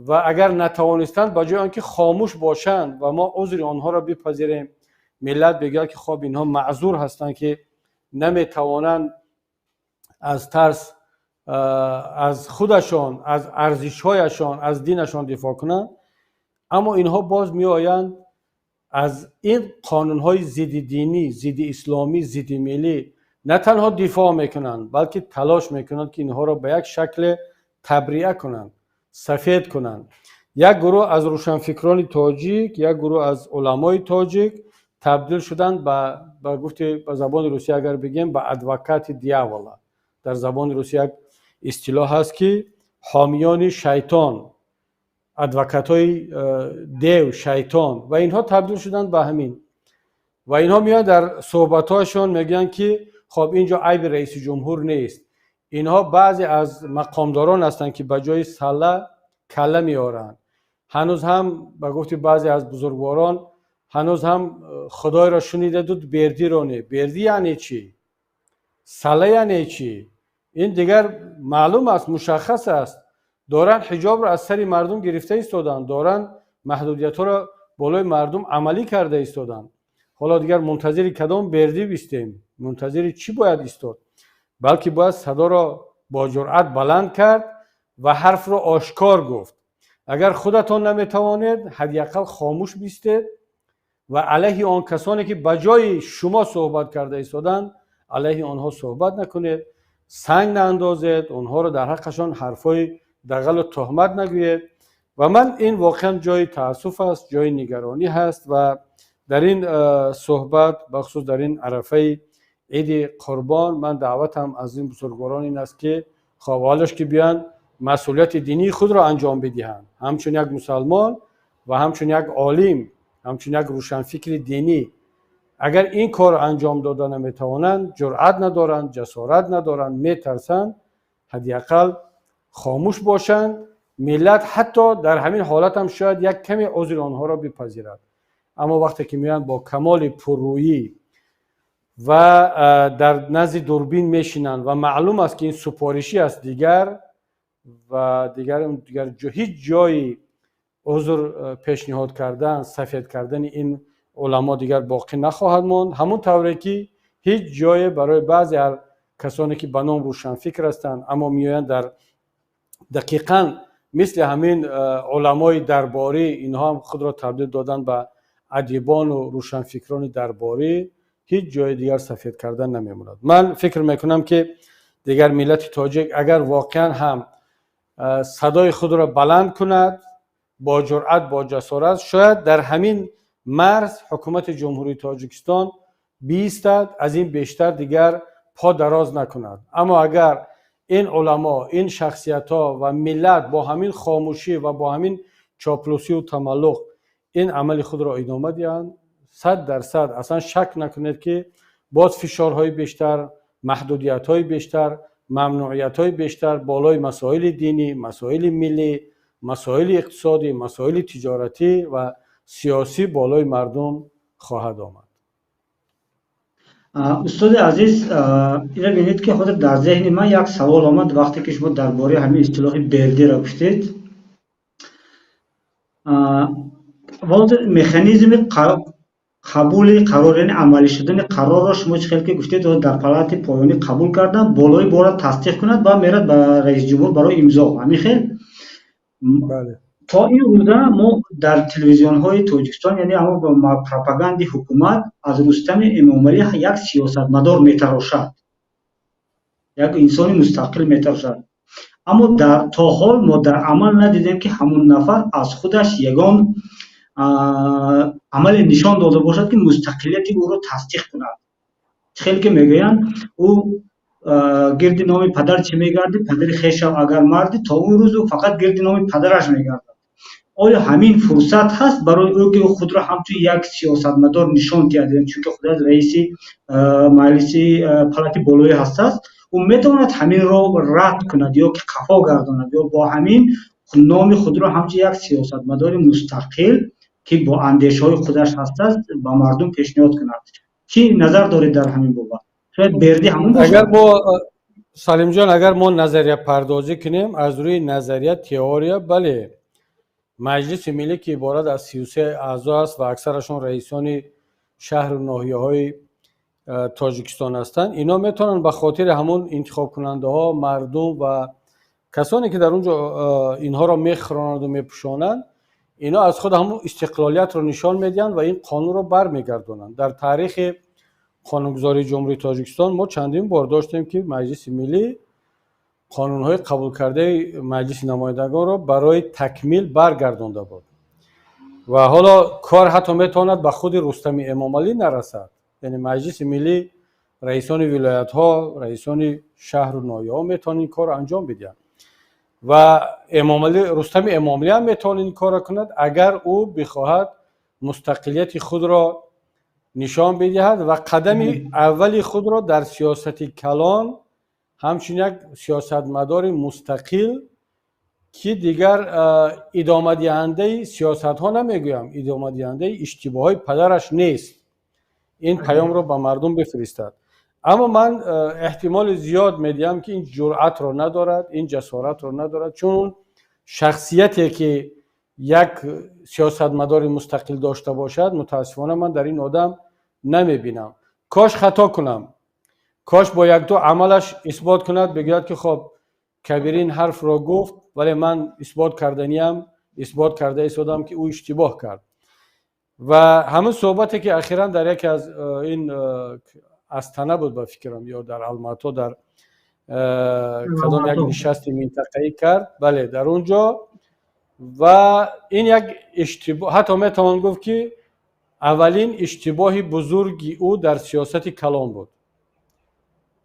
[SPEAKER 2] ва агар натавонистанд, ба ҷои он ки хомӯш бошанд ва мо узри онҳоро бипазирем, миллат бигӯяд, ки хоб, инҳо маъзур ҳастанд, ки наметавонанд аз тарс аз худашон, аз арзишҳояшон, аз динашон дифоъ кунанд, аммо инҳо боз меоянд, аз ин қонунҳои зидди динӣ, зидди исломӣ, зидди миллӣ. На танҳо дифоъ мекунанд, балки талош мекунанд, ки инҳоро ба як шакле табриа кунанд, сафед кунанд. Як гурӯҳ аз рӯшанфикрони тоҷик, як гурӯҳ аз уламои тоҷик табдил шуданд ба гуфти, ба забони русӣ агар бигем, ба адвокати дьявола. Дар забони русӣ як истилоҳ ҳаст, ки ҳомиёни шайтон, адвокатҳои дев, шайтон, ва инҳо табдил шуданд ба ҳамин. Ва инҳо меоянд, дар суҳбатҳояшон мегӯянд, ки хоб, ин ҷо айби раиси ҷумҳур нест, инҳо баъзе аз мақомдорон ҳастанд, ки ба ҷои салла калла меоранд. Ҳанӯз ҳам, ба гуфти баъзе аз бузургворон, ҳанӯз ҳам худойро шунидеду бердиро не. Бердӣ яъне чӣ? Салла яъне чӣ? Ин дигар маълум аст, мушаххас аст. Доранд ҳиҷобро аз сари мардум гирифта истоданд, доранд маҳдудиятҳоро болои мардум амалӣ карда истоданд. Ҳоло дигар мунтазири кадом бердӣ бистем? Мунтазири чӣ бояд истод? Балки бояд садоро бо ҷуръат баланд кард ва ҳарфро ошкор гуфт. Агар худатон наметавонед, ҳадди ақал хомӯш бистед ва алайҳи он касоне, ки ба ҷои шумо суҳбат карда истоданд, алайҳи онҳо суҳбат накунед, санг наандозед, онҳоро дар ҳаққашон ҳарфҳои дағалу туҳмат нагӯед. Ва ман ин воқеан ҷои таассуф аст, ҷои нигаронӣ ҳаст. Ва дар ин суҳбат, бахусус дар ин арафаи иди қурбон, ман даъватам аз ин бузургворон ин аст, ки хоб, ҳолаш ки биёянд, масъулияти динии худро анҷом бидиҳанд, ҳамчун як мусалмон ва ҳамчун як олим, ҳамчун як рӯшанфикри динӣ. Агар ин корро анҷом дода наметавонанд, ҷуръат надоранд, ҷасорат надоранд, метарсанд, ҳадди ақал хомӯш бошанд. Миллат ҳатто дар ҳамин ҳолат ҳам шояд як каме узри онҳоро бипазирад. Аммо вақте ки меоянд, бо камоли пуррӯӣ ва дар назди дурбин мешинанд ва маълум аст, ки ин супоришӣ аст, дигар ва дигар ҳеҷ ҷои узр пешниҳод кардан, сафед кардани ин уламо дигар боқӣ нахоҳад монд. Ҳамон тавре ки ҳеҷ ҷое барои баъзе касоне, ки ба ном рӯшанфикр ҳастанд, аммо меоянд дар дақиқан мисли ҳамин уламои дарборӣ, инҳо ҳам худро табдил доданд ба адибону рӯшанфикрони дарборӣ, ҳеҷ ҷои дигар сафед кардан намемонад. Ман фикр мекунам, ки дигар миллати тоҷик агар воқеан ҳам садои худро баланд кунад, бо ҷуръат, бо ҷасорат, шояд дар ҳамин марз ҳукумати Ҷумҳурии Тоҷикистон биистад, аз ин бештар дигар по дароз накунад. Аммо агар ин уламо, ин шахсиятҳо ва миллат бо ҳамин хомӯшӣ ва бо ҳамин чоплусию тамаллуқ ин амали худро идома диҳанд, 100%, аслан шак накунед, ки боз фишорҳои бештар, маҳдудиятҳои бештар, мамнуъиятҳои бештар болои масоили динӣ, масоили миллӣ, масоили иқтисодӣ, масоили тиҷоратӣ ва сиёсӣ болои мардум хоҳад омад.
[SPEAKER 1] Устоди азиз, ина бинед, ки ҳозир дар зеҳни ман як савол омад, вақте ки шумо дар бораи ҳамин истилоҳи бердиро гуфтед. Ҳозир механизми қабули қарор, яъне амалӣ шудани қарорро шумо чӣ хел ки гуфтед, дар палати поёнӣ қабул кардан, болои бора тасдиқ кунад, баъд мерад ба раисҷумҳур барои имзо, ҳамин хел? То ин рӯза мо дар телевизионҳои Тоҷикистон, яъне ҳамон пропаганди ҳукумат, аз Рустами Эмомалӣ як сиёсатмадор метарошад, як инсони мустақил метарошад, аммо то ҳол мо дар амал надидем, ки ҳамон нафар аз худаш ягон амале нишон дода бошад, ки мустақилияти ӯро тасдиқ кунад. Хеле ки мегӯянд, ӯ гирди номи падар чӣ мегардӣ, падари хешав агар мардӣ, то он рӯз ӯ фақат гирди номи падараш мегардад. Оё ҳамин фурсат ҳаст барои ӯ, ки ӯ худро ҳамчун як сиёсатмадор нишон диҳад? Чунки худаш раиси маҷлиси палати болоӣ ҳастааст, ӯ метавонад ҳаминро рад кунад ё ки қафо гардонад, ё бо ҳамин номи худро ҳамчун як сиёсатмадори мустақил, ки бо андешаҳои худаш ҳастааст, ба мардум пешниҳод кунад? Чӣ назар доред дар ҳамин бобат? Шояд бердӣ ҳамон бошад.
[SPEAKER 2] Агар мо, Салимҷон, агар мо назариятпардозӣ кунем, аз рӯи назария, теория, бале, Маҷлиси миллӣ, ки иборат аз 33 аъзо аст ва аксарашон раисони шаҳру ноҳияҳои Тоҷикистон ҳастанд, инҳо метавонанд ба хотири ҳамон интихобкунандаҳо, мардум ва касоне, ки дар он ҷо инҳоро мехӯронанду мепӯшонанд, инҳо аз худ ҳамон истиқлолиятро нишон медиҳанд ва ин қонунро бармегардонанд. Дар таърихи Қонунгузории Ҷумҳурии Тоҷикистон мо чандин бор доштем, ки Маҷлиси Миллӣ қонунҳои қабулкардаи Маҷлиси Намояндагонро барои такмил баргардонда буд. Ва ҳоло кор ҳатто метавонад ба худи Рустами Эмомалӣ нарасад. Яъне Маҷлиси Миллӣ, раисони вилоятҳо, раисони шаҳру ноҳияҳо метавонанд ин корро анҷом бидиҳанд ва Эмомалӣ, Рустами Эмомалӣ ҳам метавонад ин корро кунад, агар ӯ бихоҳад мустақилияти худро нишон бидиҳад ва қадами аввали худро дар сиёсати калон ҳамчун як сиёсатмадори мустақил, ки дигар идомадиҳандаи сиёсатҳо намегӯям, идомадиҳандаи иштибоҳҳои падараш нест, ин паёмро ба мардум бифиристад. Аммо ман эҳтимоли зиёд медиҳам, ки ин ҷуръатро надорад, ин ҷасоратро надорад, чун шахсияте ки як сиёсатмадори мустақил дошта бошад, мутаассифона, ман дар ин одам намебинам. Кош хато кунам, кош бо якду амалаш исбот кунад, бигӯяд, ки хоб, Кабир ин ҳарфро гуфт, вале ман исбот карданиам, исбот карда истодам, ки ӯ иштибоҳ кард. Ва ҳамин суҳбате, ки ахиран дар яке аз ин Астана буд, ба фикрам, ё дар Алмато, дар кадом як нишасти минтақаӣ кард, бале, дар он ҷо ва ин як иштибоҳ, ҳатто метавон гуфт, ки аввалин иштибоҳи бузурги ӯ дар сиёсати калон буд.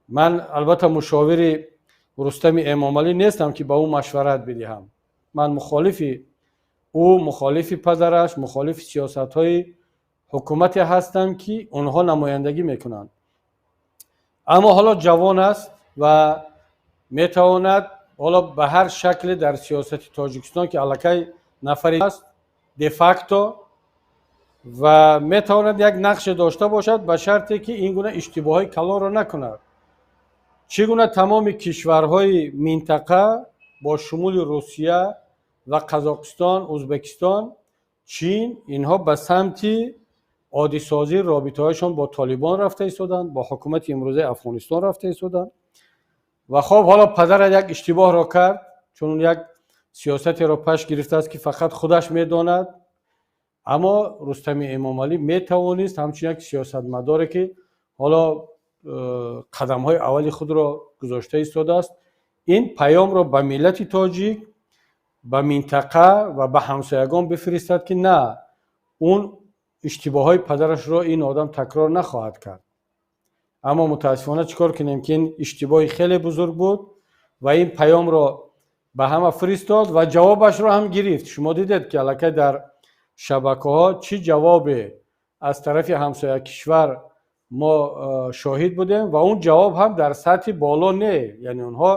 [SPEAKER 2] Ман албатта мушовири Рустами Эмомалӣ нестам, ки ба ӯ машварат бидиҳам. Ман мухолифи ӯ, мухолифи падараш, мухолифи сиёсатҳои ҳукумате ҳастам, ки онҳо намояндагӣ мекунанд. Аммо ҳоло ҷавон аст ва метавонад ҳоло ба ҳар шакле дар сиёсати Тоҷикистон, ки аллакай нафаре аст де-факто, ва метавонад як нақше дошта бошад, ба шарте ки ин гуна иштибоҳҳои калонро накунад. Чӣ гуна тамоми кишварҳои минтақа бо шумули Русия ва Қазоқистон, Ӯзбекистон, Чин, инҳо ба самти оддисозии робитаҳояшон бо Толибон рафта истоданд, бо ҳукумати имрӯзаи Афғонистон рафта истоданд. Ва хоб, ҳоло падарат як иштибоҳро кард, чун як сиёсатеро пеш гирифтааст, ки фақат худаш медонад. Аммо Рустами Эмомалӣ метавонист ҳамчун як сиёсатмадоре, ки ҳоло қадамҳои аввали худро гузошта истодааст, ин паёмро ба миллати тоҷик, ба минтақа ва ба ҳамсоягон бифиристад, ки на, он иштибоҳҳои падарашро ин одам такрор нахоҳад кард. Аммо мутаассифона, чӣ кор кунем, ки ин иштибоҳи хеле бузург буд ва ин паёмро ба ҳама фиристод ва ҷавобашро ҳам гирифт. Шумо дидед, ки аллакай дар шабакаҳо чӣ ҷавобе аз тарафи ҳамсоя кишвар мо шоҳид будем ва он ҷавоб ҳам дар сатҳи боло не, яъне онҳо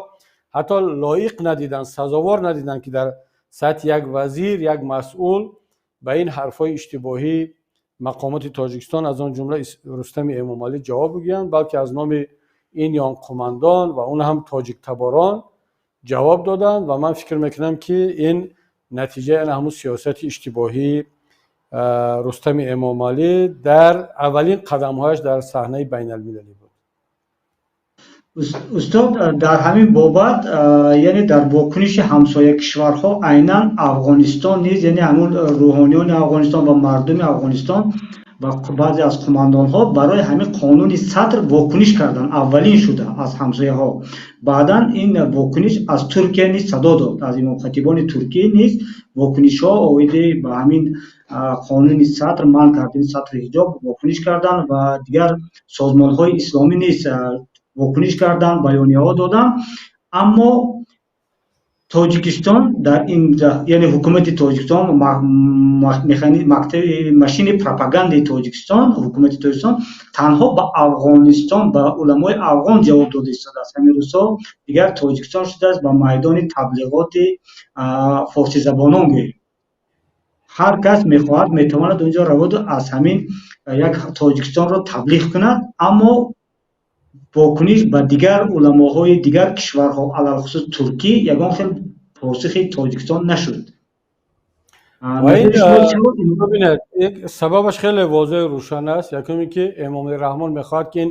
[SPEAKER 2] ҳатто лоиқ надиданд, сазовор надиданд, ки дар сатҳи як вазир, як масъул ба ин ҳарфҳои иштибоҳӣ мақомоти Тоҷикистон, аз он ҷумла Рустами Эмомалӣ, ҷавоб бигӯянд, балки аз номи ин ё он қумандон ва он ҳам тоҷиктаборон ҷавоб доданд. Ва ман фикр мекунам, ки ин натиҷаи ана ҳамун сиёсати иштибоҳии Рустами Эмомалӣ дар аввалин қадамҳояш дар саҳнаи байналмилалӣ буд.
[SPEAKER 1] Устод, дар ҳамин бобат, яъне дар вокуниши ҳамсоя кишварҳо, айнан Афғонистон низ, яъне ҳамун рӯҳониёни Афғонистон ва мардуми Афғонистон ва баъзе аз қумандонҳо барои ҳамин қонуни Садр вокуниш карданд, аввалин шуда аз ҳамсояҳо. Баъдан ин вокуниш аз Туркия низ садо дод, аз имомхатибони Туркия низ вокунишҳо оиди ба ҳамин қонуни Садр, манъ кардани сатру ҳиҷоб вокуниш карданд ва дигар созмонҳои исломӣ низ вокуниш карданд, баёнияҳо доданд. Аммо Тоҷикистон дар ин, яъне ҳукумати Тоҷикистон, мактаби машини пропагандаи Тоҷикистон, ҳукумати Тоҷикистон танҳо ба Афғонистон, ба уламои афғон ҷавоб дода истодааст. Ҳамин рӯзҳо дигар Тоҷикистон шудааст ба майдони таблиғоти форсизабонон гӯем. Ҳар кас мехоҳад, метавонад онҷо раваду аз ҳамин як Тоҷикистонро таблиғ кунад. Аммо вокуниш ба дигар уламоҳои дигар кишварҳо, алалхусус Туркӣ, ягон хел посухи Тоҷикистон нашуд.
[SPEAKER 2] Бибинед, сабабаш хеле возеҳу рӯшан аст. Якуме, ки Эмомалӣ Раҳмон мехоҳад, ки ин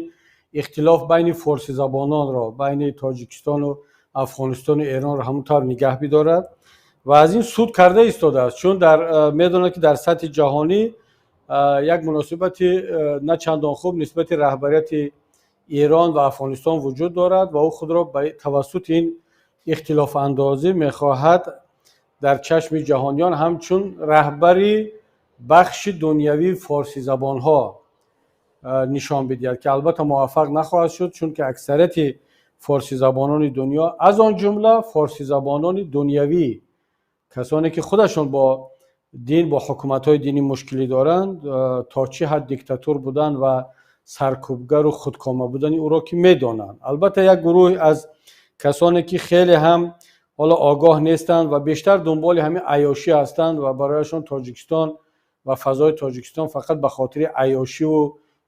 [SPEAKER 2] ихтилоф байни форсизабононро, байни Тоҷикистону Афғонистону Эронро ҳамон тавр нигаҳ бидорад ва аз ин суд карда истодааст, чун дар медонад, ки дар сатҳи ҷаҳонӣ Як муносибати на чандон хуб нисбати раҳбарияти Эрон ва Афғонистон вуҷуд дорад ва ӯ худро тавассути ин ихтилофандозӣ мехоҳад дар чашми ҷаҳониён ҳамчун раҳбари бахши дунявии форсизабонҳо нишон бидиҳад, ки албатта муваффақ нахоҳад шуд, чунки аксарияти форсизабонони дунё, аз он ҷумла форсизабонони дунявӣ, касоне ки худашон бо дин, бо ҳукуматҳои динӣ мушкилӣ доранд, то чӣ ҳад диктатур будан ва саркӯбгару худкома будани ӯро ки медонанд. Албатта, як гурӯҳ аз касоне ки хеле ҳам ҳоло огоҳ нестанд ва бештар дунболи ҳамин айёшӣ ҳастанд ва барояшон Тоҷикистон ва фазои Тоҷикистон фақат ба хотири айёшиву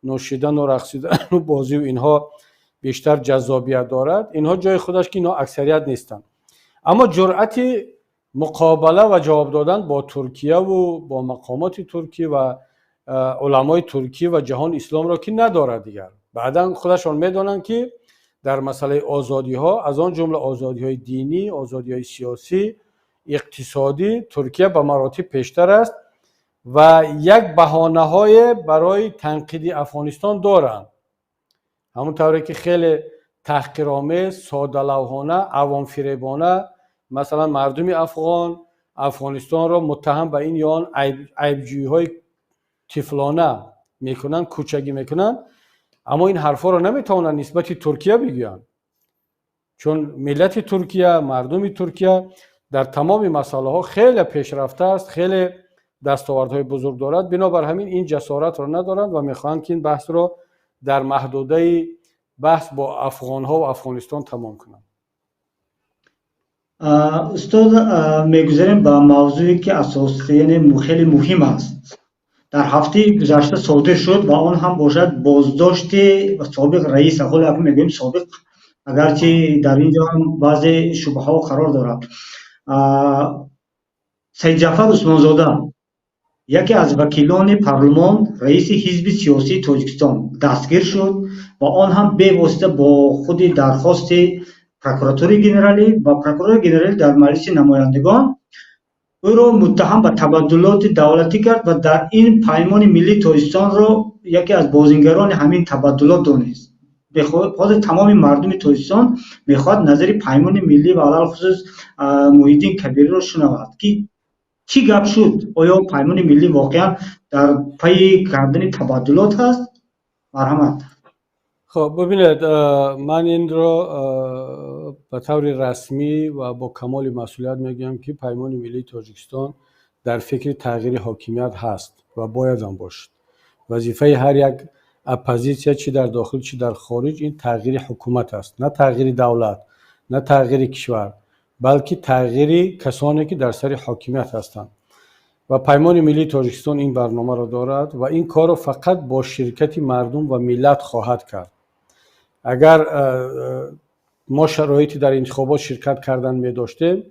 [SPEAKER 2] нӯшидану рақсидану бозиву инҳо бештар ҷаззобият дорад, инҳо ҷои худаш, ки инҳо аксарият нестанд, аммо ҷуръати муқобала ва ҷавоб додан бо Туркияву бо мақомоти туркӣ ва уламои туркӣ ва ҷаҳони исломро ки надорад. Дигар баъдан худашон медонанд, ки дар масъалаи озодиҳо, аз он ҷумла озодиҳои динӣ, озодиҳои сиёсӣ, иқтисодӣ, Туркия ба маротиб пештар аст ва як баҳонаҳое барои танқиди Афғонистон доранд. Ҳамон тавре ки хеле таҳқиромез, содалавҳона, авомфиребона, масалан, мардуми афғон Афғонистонро муттаҳам ба ин ё он айбҷӯиҳои тифлона мекунанд, кӯчагӣ мекунанд, аммо ин ҳарфҳоро наметавонанд нисбати Туркия бигӯянд, чун миллати Туркия, мардуми Туркия дар тамоми масъалаҳо хеле пешрафта аст, хеле дастовардҳои бузург дорад. Бинобар ҳамин ин ҷасоратро надоранд ва мехоҳанд, ки ин баҳсро дар маҳдудаи баҳс бо афғонҳо ва Афғонистон тамом кунанд.
[SPEAKER 1] Устод, мегузарем ба мавзӯе, ки асос, яъне хеле муҳим аст, дар ҳафтаи гузашта содир шуд ва он ҳам бошад боздошти собиқ раис, ҳоло акнун мегӯем собиқ, агарчи дар ин ҷо ҳам баъзе шубҳаҳо қарор дорад, Саидҷаъфар Усмонзода, яке аз вакилони парлумон, раиси ҳизби сиёсии Тоҷикистон дастгир шуд ва он ҳам бевосита бо худи дархости прокуратураи генералӣ, ва прокурори генералӣ дар Маҷлиси намояндагон ӯро муттаҳам ба табаддулоти давлатӣ кард ва дар ин Паймони миллии Тоҷикистонро яке аз бозингарони ҳамин табаддулот донист. Ҳозир тамоми мардуми Тоҷикистон мехоҳад назари Паймони миллӣ ва алалхусус Муҳиддин Кабириро шунавад, ки чӣ гап шуд? Оё Паймони миллӣ воқеан дар пайи кардани табаддулот ҳаст? Марҳамат.
[SPEAKER 2] Хоб, бибинед, ман инро ба таври расмӣ ва бо камоли масъулият мегӯям, ки Паймони миллии Тоҷикистон дар фикри тағйири ҳокимият ҳаст ва боядам бошад. Вазифаи ҳар як оппозитсия, чӣ дар дохил, чӣ дар хориҷ, ин тағйири ҳукумат аст, на тағйири давлат, на тағйири кишвар, балки тағйири касоне, ки дар сари ҳокимият ҳастанд. Ва Паймони миллии Тоҷикистон ин барномаро дорад ва ин корро фақат бо ширкати мардум ва миллат хоҳад кард. Агар мо шароити дар интихобот ширкат кардан медоштем,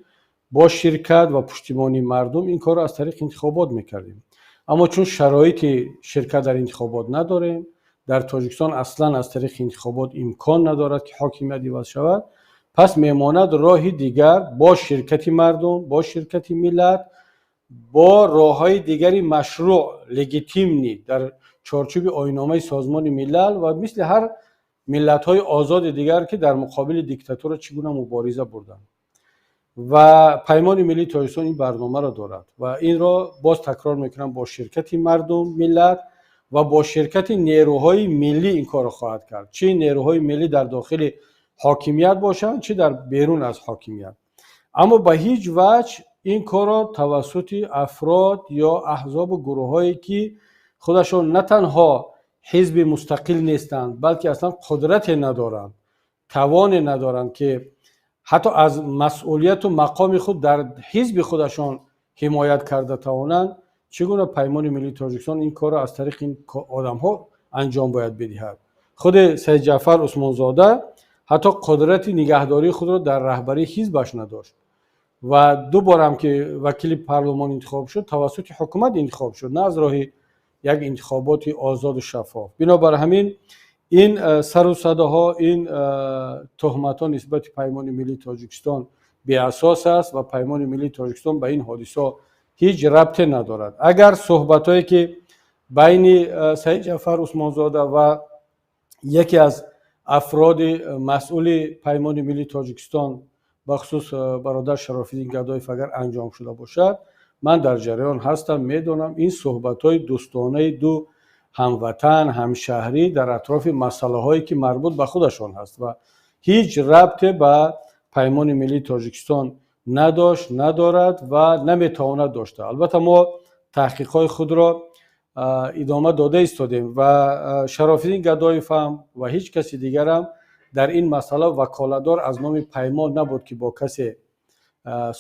[SPEAKER 2] бо ширкат ва пуштибонии мардум ин корро аз тариқи интихобот мекардем, аммо чун шароити ширкат дар интихобот надорем, дар Тоҷикистон аслан аз тариқи интихобот имкон надорад, ки ҳокимият иваз шавад, пас мемонад роҳи дигар: бо ширкати мардум, бо ширкати миллат, бо роҳҳои дигари машрӯъ, легитимный, дар чорчӯби оинномаи Созмони Милал ва мисли ҳар миллатҳои озоди дигар, ки дар муқобили диктатура чӣ гуна мубориза бурданд. Ва Паймони миллии Тоҷикистон ин барномаро дорад ва инро боз такрор мекунам: бо ширкати мардум, миллат ва бо ширкати нерӯҳои миллӣ ин корро хоҳад кард, чӣ нерӯҳои миллӣ дар дохили ҳокимият бошанд, чӣ дар берун аз ҳокимият. Аммо ба ҳеҷ ваҷҳ ин корро тавассути афрод ё аҳзобу гурӯҳҳое, ки худашон на танҳо ҳизби мустақил нестанд, балки аслан қудрате надоранд, тавоне надоранд, ки ҳатто аз масъулияту мақоми худ дар ҳизби худашон ҳимоят карда тавонанд, чӣ гуна Паймони миллии Тоҷикистон ин корро аз тариқи ин одамҳо анҷом бояд бидиҳад? Худи Саидҷаъфар Усмонзода ҳатто қудрати нигаҳдории худро дар раҳбарии ҳизбаш надошт ва ду борам ки вакили парлумон интихоб шуд, тавассути ҳукумат интихоб шуд, на аз роҳи як интихоботи озоду шаффоф. Бинобар ҳамин ин сару садоҳо, ин туҳматҳо нисбати Паймони миллии Тоҷикистон беасос аст ва Паймони миллии Тоҷикистон ба ин ҳодисаҳо ҳеҷ рабте надорад. Агар суҳбатҳое, ки Байни Саид Ҷаъфар Усмонзода ва яке аз афроди масъули Паймони Миллии Тоҷикистон, бахусус бародар Шарофиддин Гадоев, агар анҷом шуда бошад, ман дар ҷараён ҳастам, медонам, ин суҳбатҳои дӯстонаи ду ҳамватан, ҳамшаҳрӣ дар атрофи масъалаҳое ки марбут ба худашон ҳаст ва ҳеҷ рабте ба Паймони Миллии Тоҷикистон надошт, надорад ва наметавонад дошта. Албатта, мо таҳқиқҳои худро идома дода истодем ва Шарофиддин Гадоев ҳам ва ҳеҷ каси дигарам дар ин масъала ваколатдор аз номи Паймон набуд, ки бо касе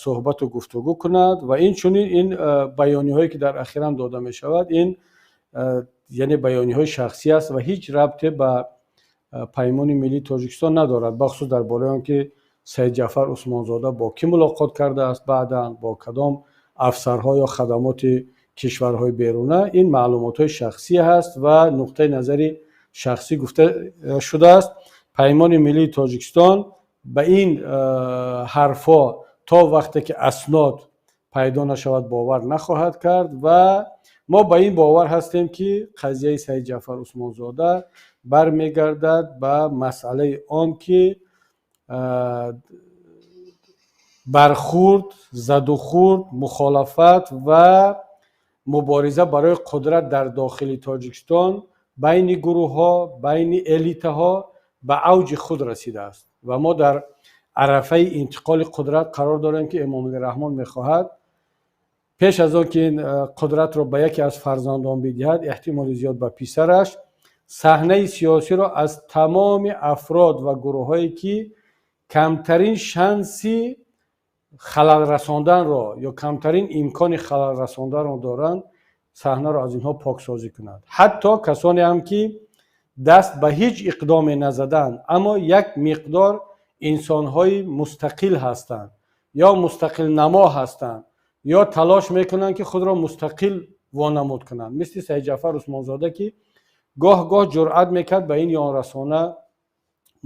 [SPEAKER 2] суҳбату гуфтугӯ кунад. Ва инчунин ин баёниҳое ки дар ахиран дода мешавад, ин яъне баёниҳои шахсӣ аст ва ҳеҷ рабте ба Паймони Миллии Тоҷикистон надорад, бахусус дар бораи он ки Саид Ҷаъфар Усмонзода бо кӣ мулоқот кардааст, баъдан бо кадом афсарҳо ё хадамоти кишварҳои беруна. Ин маълумотҳои шахсӣ ҳаст ва нуқтаи назари шахсӣ гуфта шудааст. Паймони Миллии Тоҷикистон ба ин ҳарфҳо то вақте ки аснод пайдо нашавад, бовар нахоҳад кард. Ва мо ба ин бовар ҳастем, ки қазияи Саид Ҷаъфар Усмонзода бармегардад ба масъалаи он ки бархурд, задухӯрд, мухолафат ва мубориза барои қудрат дар дохили Тоҷикистон байни гурӯҳҳо, байни элитаҳо ба авҷи худ расидааст ва мо дар арафаи интиқоли қудрат қарор дорем, ки Эмомалӣ Раҳмон мехоҳад пеш аз он ки ин қудратро ба яке аз фарзандон бидиҳад, эҳтимоли зиёд ба писараш, саҳнаи сиёсиро аз тамоми афрод ва гурӯҳҳое ки камтарин шанси халал расонданро ё камтарин имкони халал расонданро доранд, саҳнаро аз инҳо поксозӣ кунад. Ҳатто касоне ҳам ки даст ба ҳеҷ иқдоме назаданд, аммо як миқдор инсонҳои мустақил ҳастанд ё мустақилнамо ҳастанд ё талош мекунанд, ки худро мустақил вонамуд кунанд, мисли Саид Ҷаъфар Усмонзода, ки гоҳ гоҳ ҷуръат мекард ба ин ё он расона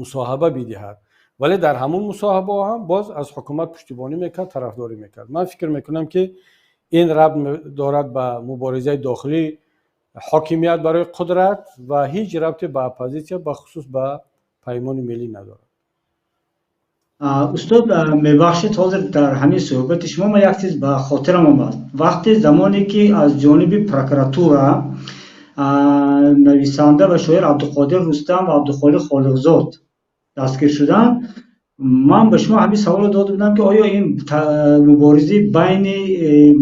[SPEAKER 2] мусоҳиба бидиҳад, вале дар ҳамун мусоҳибаҳо ҳам боз аз ҳукумат пуштибонӣ мекард, тарафдорӣ мекард. Ман фикр мекунам, ки ин рабт дорад ба муборизаи дохилии ҳокимият барои қудрат ва ҳеҷ рабте ба оппозитсия, бахусус ба Паймони Миллӣ, надорад.
[SPEAKER 1] Устод, мебахшед, ҳозир дар ҳамин суҳбати шумо ман як чиз ба хотирам омад. Вақте замоне ки аз ҷониби прокуратура нависанда ва шоир Абдуқодир Рустам ва Абдухолиқ Холиқзод дастгир шуданд, ман ба шумо ҳамин саволро дода будам, ки оё ин муборизаи байни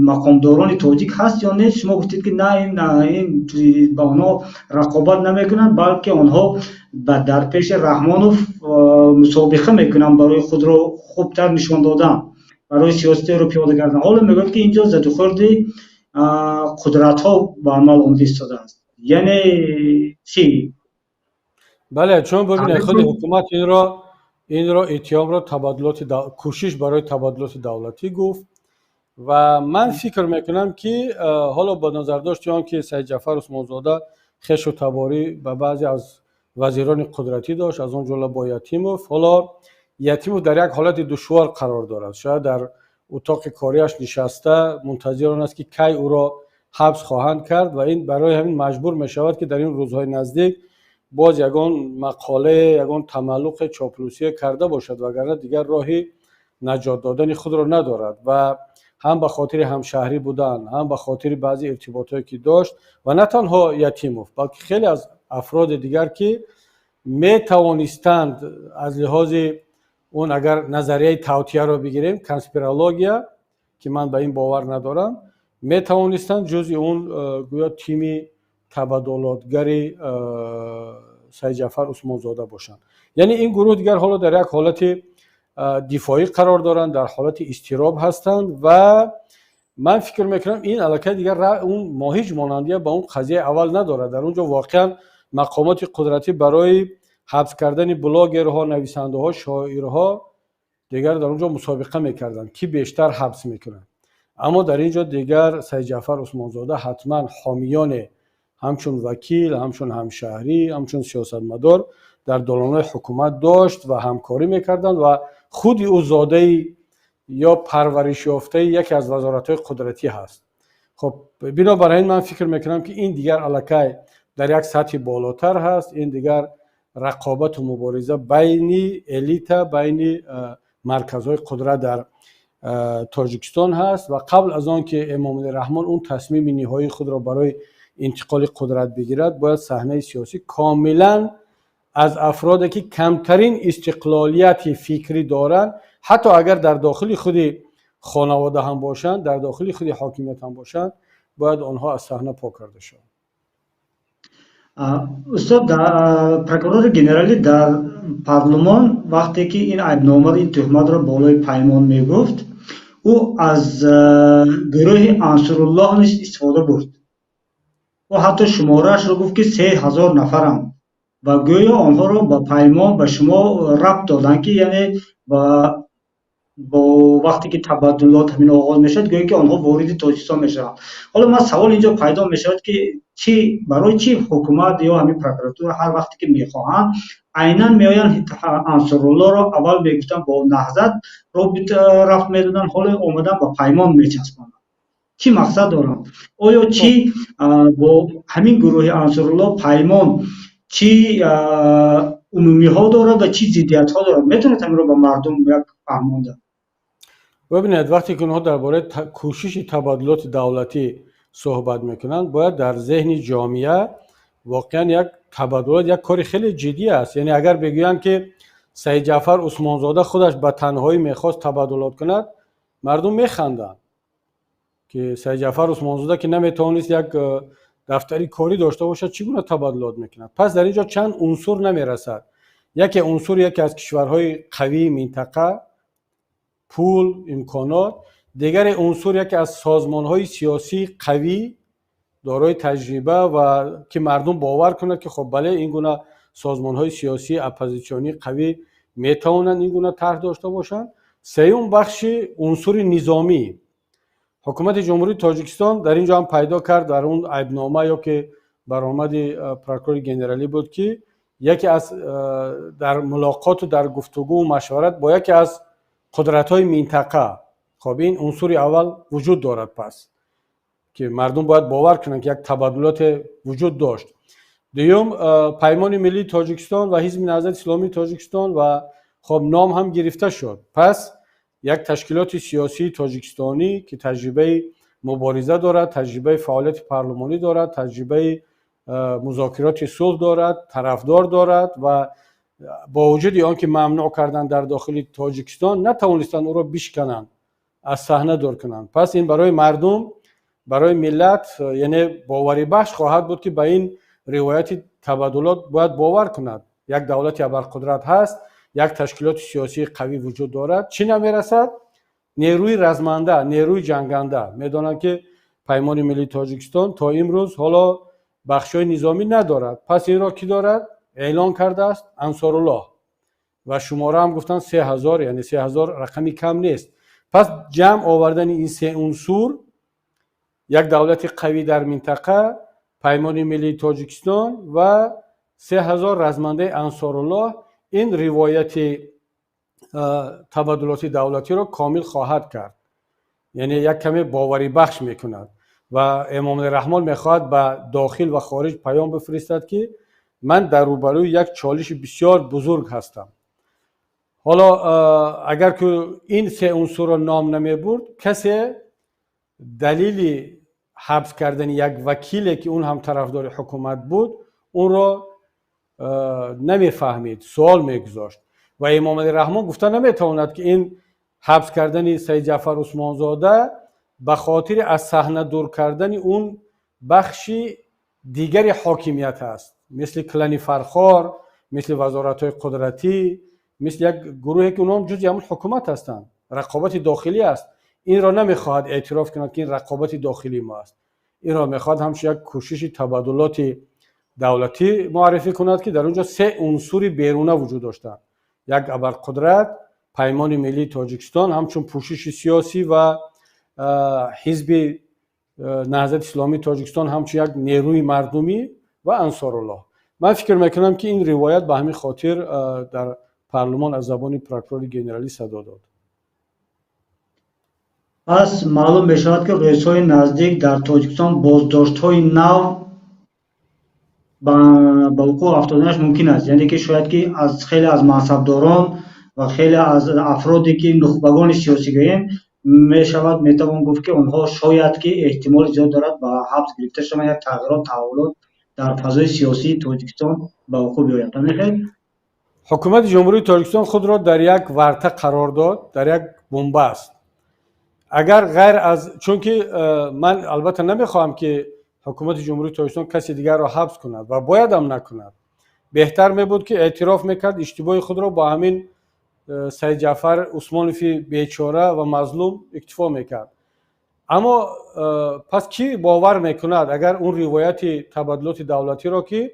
[SPEAKER 1] мақомдорони тоҷик ҳаст ё нест. Шумо гуфтед, ки на, ин ба онҳо рақобат намекунанд, балки онҳо дар пеши Раҳмонов мусобиқа мекунанд барои худро хубтар нишон додан, барои сиёсатеро пиёда кардан. Ҳоло мегӯяд, ки инҷо задухӯрди қудратҳо ба амал омада истодааст. Яъне чӣ?
[SPEAKER 2] Бале, чун бибинед, худи ҳукумат инро иттиҳомро табаддулоти, кӯшиш барои табаддулоти давлатӣ гуфт. Ва ман фикр мекунам, ки ҳоло бо назардошти он ки Саид Ҷаъфар Усмонзода хешу таборӣ ба баъзе аз вазирони қудратӣ дошт, аз он ҷумла бо Ятимов, ҳоло Ятимов дар як ҳолати душвор қарор дорад. Шояд дар утоқи кориаш нишаста мунтазир он аст, ки кай ӯро ҳабс хоҳанд кард, ва ин барои ҳамин маҷбур мешавад, ки дар ин рӯзҳои наздик боз ягон мақолае, ягон тамаллуқе, чоплусие карда бошад, вагарна дигар роҳи наҷот додани худро надорад. Ва ҳам ба хотири ҳамшаҳрӣ будан, ҳам ба хотири баъзе иртиботҳое ки дошт, ва на танҳо Ятимов, балки хеле аз афроди дигар, ки метавонистанд аз лиҳози он, агар назарияи тавтияро бигирем, конспирология, ки ман ба ин бовар надорам, метавонистанд ҷузъи он гӯё тими табаддулотгари Саид Ҷаъфар Усмонзода бошанд. Яъне ин гурӯҳ дигар ҳоло дар як ҳолати дифоӣ қарор доранд, дар ҳолати изтироб ҳастанд. Ва ман фикр мекунам, ин аллакай дигар он ҳеҷ монандия ба он қазияи аввал надорад. Дар он ҷо воқеан мақомоти қудратӣ барои ҳабс кардани блогерҳо, нависандаҳо, шоирҳо дигар дар он ҷо мусобиқа мекарданд, ки бештар ҳабс мекунанд. Аммо дар ин ҷо дигар Саид Ҷаъфар Усмонзода ҳатман ҳомиёне ҳамчун вакил, ҳамчун ҳамшаҳрӣ, ҳамчун сиёсатмадор дар долонҳои ҳукумат дошт ва ҳамкорӣ мекарданд. Ва худи ӯ зодаи ё парваришёфтаи яке аз вазоратҳои қудратӣ ҳаст. Хоб, Бинобар ин ман фикр мекунам, ки ин дигар аллакай дар як сатҳи болотар ҳаст. Ин дигар рақобату мубориза байни элита, байни марказҳои қудрат дар Тоҷикистон ҳаст. Ва қабл аз он ки Эмомалӣ Раҳмон он тасмими ниҳоии худро барои интиқоли қудрат бигирад, бояд саҳнаи сиёсӣ комилан аз афроде, ки камтарин истиқлолияти фикрӣ доранд, ҳатто агар дар дохили худи хонавода ҳам бошанд, дар дохили худи ҳокимият ҳам бошанд, бояд онҳо аз саҳна пок карда шаванд.
[SPEAKER 1] Устод, прокурори генералӣ дар парлумон вақте ки ин айбномаро, ин тӯҳматро болои Паймон мегуфт, ӯ аз гурӯҳи Ансуруллоҳ низ истифода бурд. Ӯ ҳатто шумораашро гуфт, ки 3000 нафаранд, ва гӯё онҳоро ба Паймон, ба шумо рабт доданд, ки яъне бо вақте ки табаддулот ҳамин оғоз мешавад, гӯё ки онҳо вориди Тоҷикистон мешаванд. Ҳоло ман савол инҷо пайдо мешавад, ки чӣ, барои чӣ ҳукумат ё ҳамин прокуратура ҳар вақте ки мехоҳанд, айнан меоянд Ансоруллоҳро, аввал мегуфтанд, бо Наҳзат рафт медоданд, ҳоло омадан ба Паймон мечаспонанд? Чӣ мақсад доранд? Оё чӣ бо ҳамин гурӯҳи Ансоруллоҳ Паймон чӣ умумиҳо дорад ва чӣ зиддиятҳо дорад? Метавонед ҳаминро ба мардум як фаҳмонда?
[SPEAKER 2] Бибинед, вақте ки онҳо дар бораи кӯшиши табаддулоти давлатӣ суҳбат мекунанд, бояд дар зеҳни ҷомеа воқеан як табаддулот як кори хеле ҷиддӣ аст. Яъне агар бигӯянд, ки Саидҷаъфар Усмонзода худаш ба танҳоӣ мехост табаддулот кунад, мардум механданд, ки Саидҷаъфар Усмонзода, ки наметавонист як дафтари корӣ дошта бошад, чӣ гуна табаддулот мекунад? Пас дар ин ҷо чанд унсур намерасад. Яке унсур яке аз кишварҳои қавии минтақа, пул, имконот, дигаре унсур яке аз созмонҳои сиёсии қавӣ, дорои таҷриба, ва ки мардум бовар кунад, ки хоб, бале, ин гуна созмонҳои сиёсии оппозитсионии қавӣ метавонанд ин гуна тарҳ дошта бошанд. Сеюм бахши унсури низомӣ. Ҳукумати Ҷумҳурии Тоҷикистон дар ин ҷо ҳам пайдо кард, дар он айбнома ё ки баромади прокурори генералӣ буд, ки яке аз дар мулоқоту дар гуфтугӯ, машварат бо яке аз қудратҳои минтақа. Хоб, ин унсури аввал вуҷуд дорад, пас ки мардум бояд бовар кунанд, ки як табаддулоте вуҷуд дошт. Дуюм, Паймони миллии Тоҷикистон ва Ҳизби Наҳзати Исломии Тоҷикистон, ва хоб, ном ҳам гирифта шуд. Пас як ташкилоти сиёсии тоҷикистонӣ, ки таҷрибаи мубориза дорад, таҷрибаи фаъолияти парлумонӣ дорад, таҷрибаи музокироти сулҳ дорад, тарафдор дорад, ва бо вуҷуди он ки мамнӯъ карданд дар дохили Тоҷикистон, натавонистанд ӯро бишкананд, аз саҳна дур кунанд. Пас ин барои мардум, барои миллат, яъне боварибахш хоҳад буд, ки ба ин ривояти табаддулот бояд бовар кунад. Як давлати абарқудрат ҳаст, як ташкилоти сиёсии қавӣ вуҷуд дорад. Чӣ намерасад? Нерӯи разманда, нерӯи ҷанганда. Медонанд, ки Паймони миллии Тоҷикистон то имрӯз ҳоло бахшҳои низомӣ надорад. Пас инро кӣ дорад? Эълон кардааст Ансоруллоҳ, ва шумора ҳам гуфтанд 3000, яъне 3000 рақами кам нест. Пас ҷамъ овардани ин се унсур: як давлати қавӣ дар минтақа, Паймони миллии Тоҷикистон ва 3000 размандаи Ансоруллоҳ, ин ривояти табаддулоти давлатиро комил хоҳад кард, яъне як каме боварибахш мекунад. Ва Эмомалӣ Раҳмон мехоҳад ба дохил ва хориҷ паём бифиристад, ки ман дар рӯбарӯи як чолиши бисёр бузург ҳастам. Ҳоло агар ки ин се унсурро ном намебурд, касе далели ҳабс кардани як вакиле, ки он ҳам тарафдори ҳукумат буд, онро намефаҳмид, суол мегузошт. Ва Эмомалӣ Раҳмон гуфта наметавонад, ки ин ҳабс кардани Саидҷаъфар Усмонзода ба хотири аз саҳна дур кардани он бахши дигари ҳокимият аст, мисли клани Фархор, мисли вазоратҳои қудратӣ, мисли як гурӯҳе, ки онҳо ҷузъи ҳамон ҳукумат ҳастанд. Рақобати дохилӣ аст. Инро намехоҳад эътироф кунад, ки ин рақобати дохилии мо аст. Инро мехоҳад ҳамчун як кӯшиши табаддулоти давлатӣ муаррифӣ кунад, ки дар он ҷо се унсури беруна вуҷуд доштанд: як абарқудрат, Паймони миллии Тоҷикистон ҳамчун пӯшиши сиёсӣ ва Ҳизби Наҳзати Исломии Тоҷикистон ҳамчун як нерӯи мардумӣ ва Ансоруллоҳ. Ман фикр мекунам, ки ин ривоят ба ҳамин хотир дар парлумон аз забони прокурори генералӣ садо дод.
[SPEAKER 1] Пас маълум мешавад, ки рӯзҳои наздик дар Тоҷикистон боздоштҳои нав ба вуқӯъ афтоданаш мумкин аст. Яъне ки шояд ки аз хеле аз мансабдорон ва хеле аз афроде ки нухбагони сиёсӣ гӯем мешавад, метавон гуфт, ки онҳо шояд ки эҳтимоли зиёд дорад ба ҳабс гирифта шаванд, як тағйирот, таҳаввулот дар фазои сиёсии Тоҷикистон ба вуқӯъ биёяд. Ҳамин.
[SPEAKER 2] Ҳукумати Ҷумҳурии Тоҷикистон худро дар як варта қарор дод, дар як бунбаст. Агар ғайр аз, чунки ман албатта намехоҳам, ки ҳукумати Ҷумҳурии Тоҷикистон каси дигарро ҳабс кунад ва боядам накунад. Беҳтар мебуд, ки эътироф мекард иштибоҳи худро, бо ҳамин Саидҷаъфар Усмонови бечора ва мазлум иктифо мекард. Аммо пас кӣ бовар мекунад, агар он ривояти табаддулоти давлатиро, ки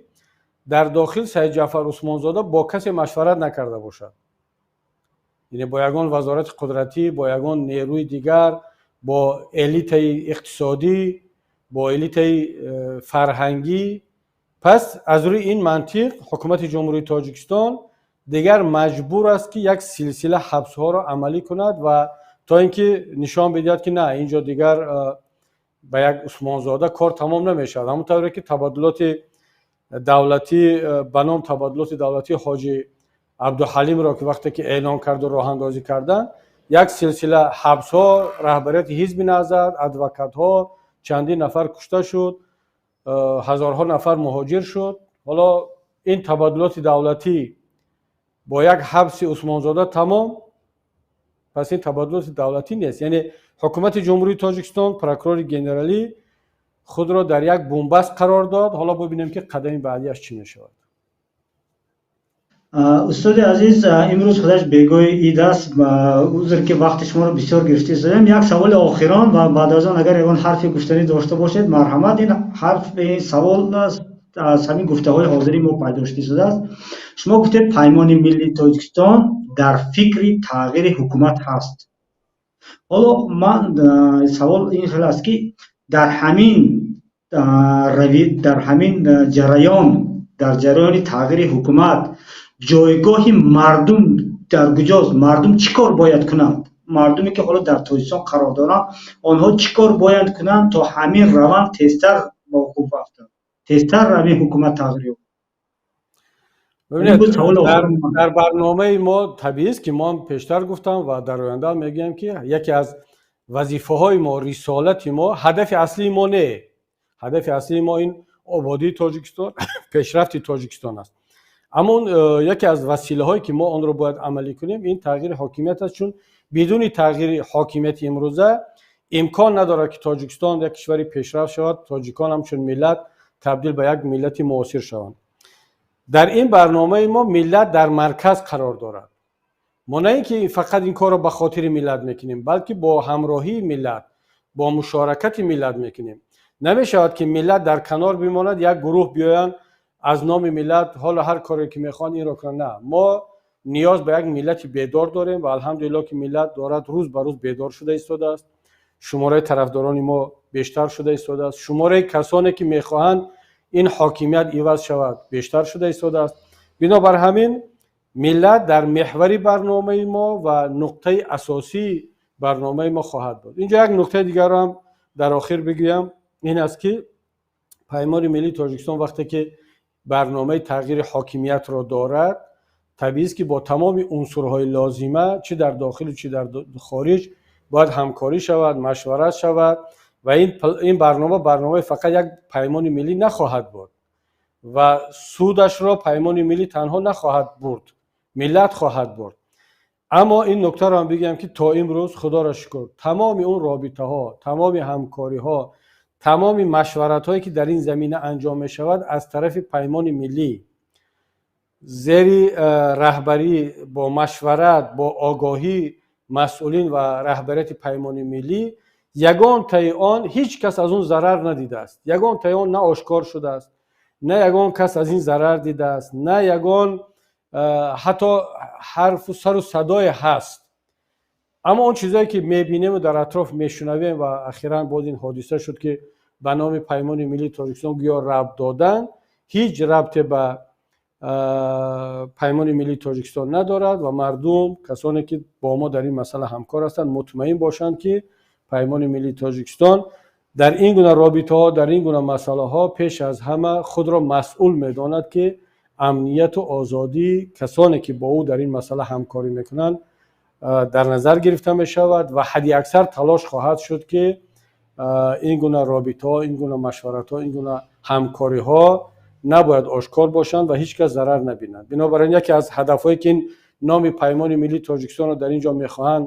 [SPEAKER 2] дар дохил Саидҷаъфар Усмонзода бо касе машварат накарда бошад, яъне бо ягон вазорати қудратӣ, бо ягон нерӯи дигар, бо элитаи иқтисодӣ, бо элитаи фарҳангӣ? Пас аз рӯи ин мантиқ ҳукумати Ҷумҳурии Тоҷикистон дигар маҷбур аст, ки як силсила ҳабсҳоро амалӣ кунад ва то ин ки нишон бидиҳад, ки на, ин ҷо дигар ба як Усмонзода кор тамом намешавад. Ҳамон тавре ки табаддулоти давлатӣ ба ном табаддулоти давлатии ҳоҷи Абдуҳалимро, ки вақте ки эълон карду роҳандозӣ карданд, як силсила ҳабсҳо, раҳбарияти Ҳизби Наҳзат, адвокатҳо, чандин нафар кушта шуд, ҳазорҳо нафар муҳоҷир шуд. Ҳоло ин табаддулоти давлатӣ бо як ҳабси Усмонзода тамом, пас ин табаддулоти давлатӣ нест. Яъне ҳукумати Ҷумҳурии Тоҷикистон, прокурори генералӣ худро дар як бунбаст қарор дод. Ҳоло бибинем, ки қадами баъдиаш чӣ мешавад.
[SPEAKER 1] Устоди азиз, имрӯз худаш бегоҳи ид аст. Узр, ки вақти шуморо бисёр гирифта истодем. Як саволи охирон ва баъд аз он агар ягон ҳарфе гуфтанӣ дошта бошед, марҳамат. Ин ҳарф, ин савол аз ҳамин гуфтаҳои ҳозири мо пайдо шуда истодааст. Шумо гуфтед, Паймони миллии Тоҷикистон дар фикри тағйири ҳукумат ҳаст. Ҳоло ман савол ин хел аст, ки дар ҳамин ҷараён, дар ҷараёни тағйири ҳукумат ҷойгоҳи мардум дар куҷост? Мардум чӣ кор бояд кунанд? Мардуме ки ҳоло дар Тоҷикистон қарор доранд, онҳо чӣ кор бояд кунанд, то ҳамин раванд тезтар ба вуқӯъ афтад, тезтар ҳамин ҳукумат тағйир ёбад?
[SPEAKER 2] Дар барномаи мо табиист, ки мо пештар гуфтам ва дар оянда мегӯям, ки яке аз вазифаҳои мо, рисолати мо, ҳадафи аслии мо не, ҳадафи аслии мо ин ободии Тоҷикистон, пешрафти Тоҷикистон аст. Аммо яке аз василаҳое, ки мо онро бояд амалӣ кунем, ин тағйири ҳокимият аст, чун бидуни тағйири ҳокимияти имрӯза имкон надорад, ки Тоҷикистон як кишвари пешрафт шавад, тоҷикон ҳамчун миллат табдил ба як миллати муосир шаванд. Дар ин барномаи мо миллат дар марказ қарор дорад. Мо на ин ки фақат ин корро ба хотири миллат мекунем, балки бо ҳамроҳии миллат, бо мушоракати миллат мекунем. Намешавад, ки миллат дар канор бимонад, як гурӯҳ биёянд, аз номи миллат ҳоло ҳар коре ки мехоҳанд, инро кунанд. На, мо ниёз ба як миллати бедор дорем ва алҳамдулилло, ки миллат дорад рӯз ба рӯз бедор шуда истодааст. Шумораи тарафдорони мо бештар шуда истодааст, шумораи касоне ки мехоҳанд ин ҳокимият иваз шавад, бештар шуда истодааст. Бинобар ҳамин миллат дар меҳвари барномаи мо ва нуқтаи асосии барномаи мо хоҳад буд. Инҷо як нуқтаи дигарро ҳам дар охир бигӯям, ин аст, ки Паймони миллии Тоҷикистон вақте ки барномаи тағйири ҳокимиятро дорад, табиист, ки бо тамоми унсурҳои лозима, чӣ дар дохилу чӣ дар хориҷ, бояд ҳамкорӣ шавад, машварат шавад ва ин барнома барномаи фақат як Паймони миллӣ нахоҳад буд ва судашро Паймони миллӣ танҳо нахоҳад бурд, миллат хоҳад бурд. Аммо ин нуктаро ҳам бигӯям, ки то имрӯз, худоро шукр, тамоми он робитаҳо, тамоми ҳамкориҳо, тамоми машваратҳое, ки дар ин замина анҷом мешавад аз тарафи Паймони миллӣ, зери раҳбарӣ, бо машварат, бо огоҳии масъулин ва раҳбарияти Паймони миллӣ, ягон таи он ҳеҷ кас аз он зарар надидааст, ягон таи он на ошкор шудааст, на ягон кас аз ин зарар дидааст, на ягон ҳатто ҳарфу сару садое ҳаст. Аммо он чизое ки мебинему дар атроф мешунавем ва ахиран боз ин ҳодиса шуд, ки ба номи Паймони миллии Тоҷикистон гӯё рабт додан, ҳеҷ рабте ба Паймони миллии Тоҷикистон надорад ва мардум, касоне ки бо мо дар ин масъала ҳамкор ҳастанд, мутмаин бошанд, ки Паймони миллии Тоҷикистон дар ин гуна робитаҳо, дар ин гуна масъалаҳо пеш аз ҳама худро масъул медонад, ки амнияту озодии касоне, ки бо ӯ дар ин масъала ҳамкорӣ мекунанд, дар назар гирифта мешавад ва ҳадди аксар талош хоҳад шуд, ки ин гуна робитаҳо, ин гуна машваратҳо, ин гуна ҳамкориҳо набояд ошкор бошанд ва ҳеҷ кас зарар набинад. Бинобар ин, яке аз ҳадафҳое, ки ин номи Паймони миллии Тоҷикистонро дар ин ҷо мехоҳанд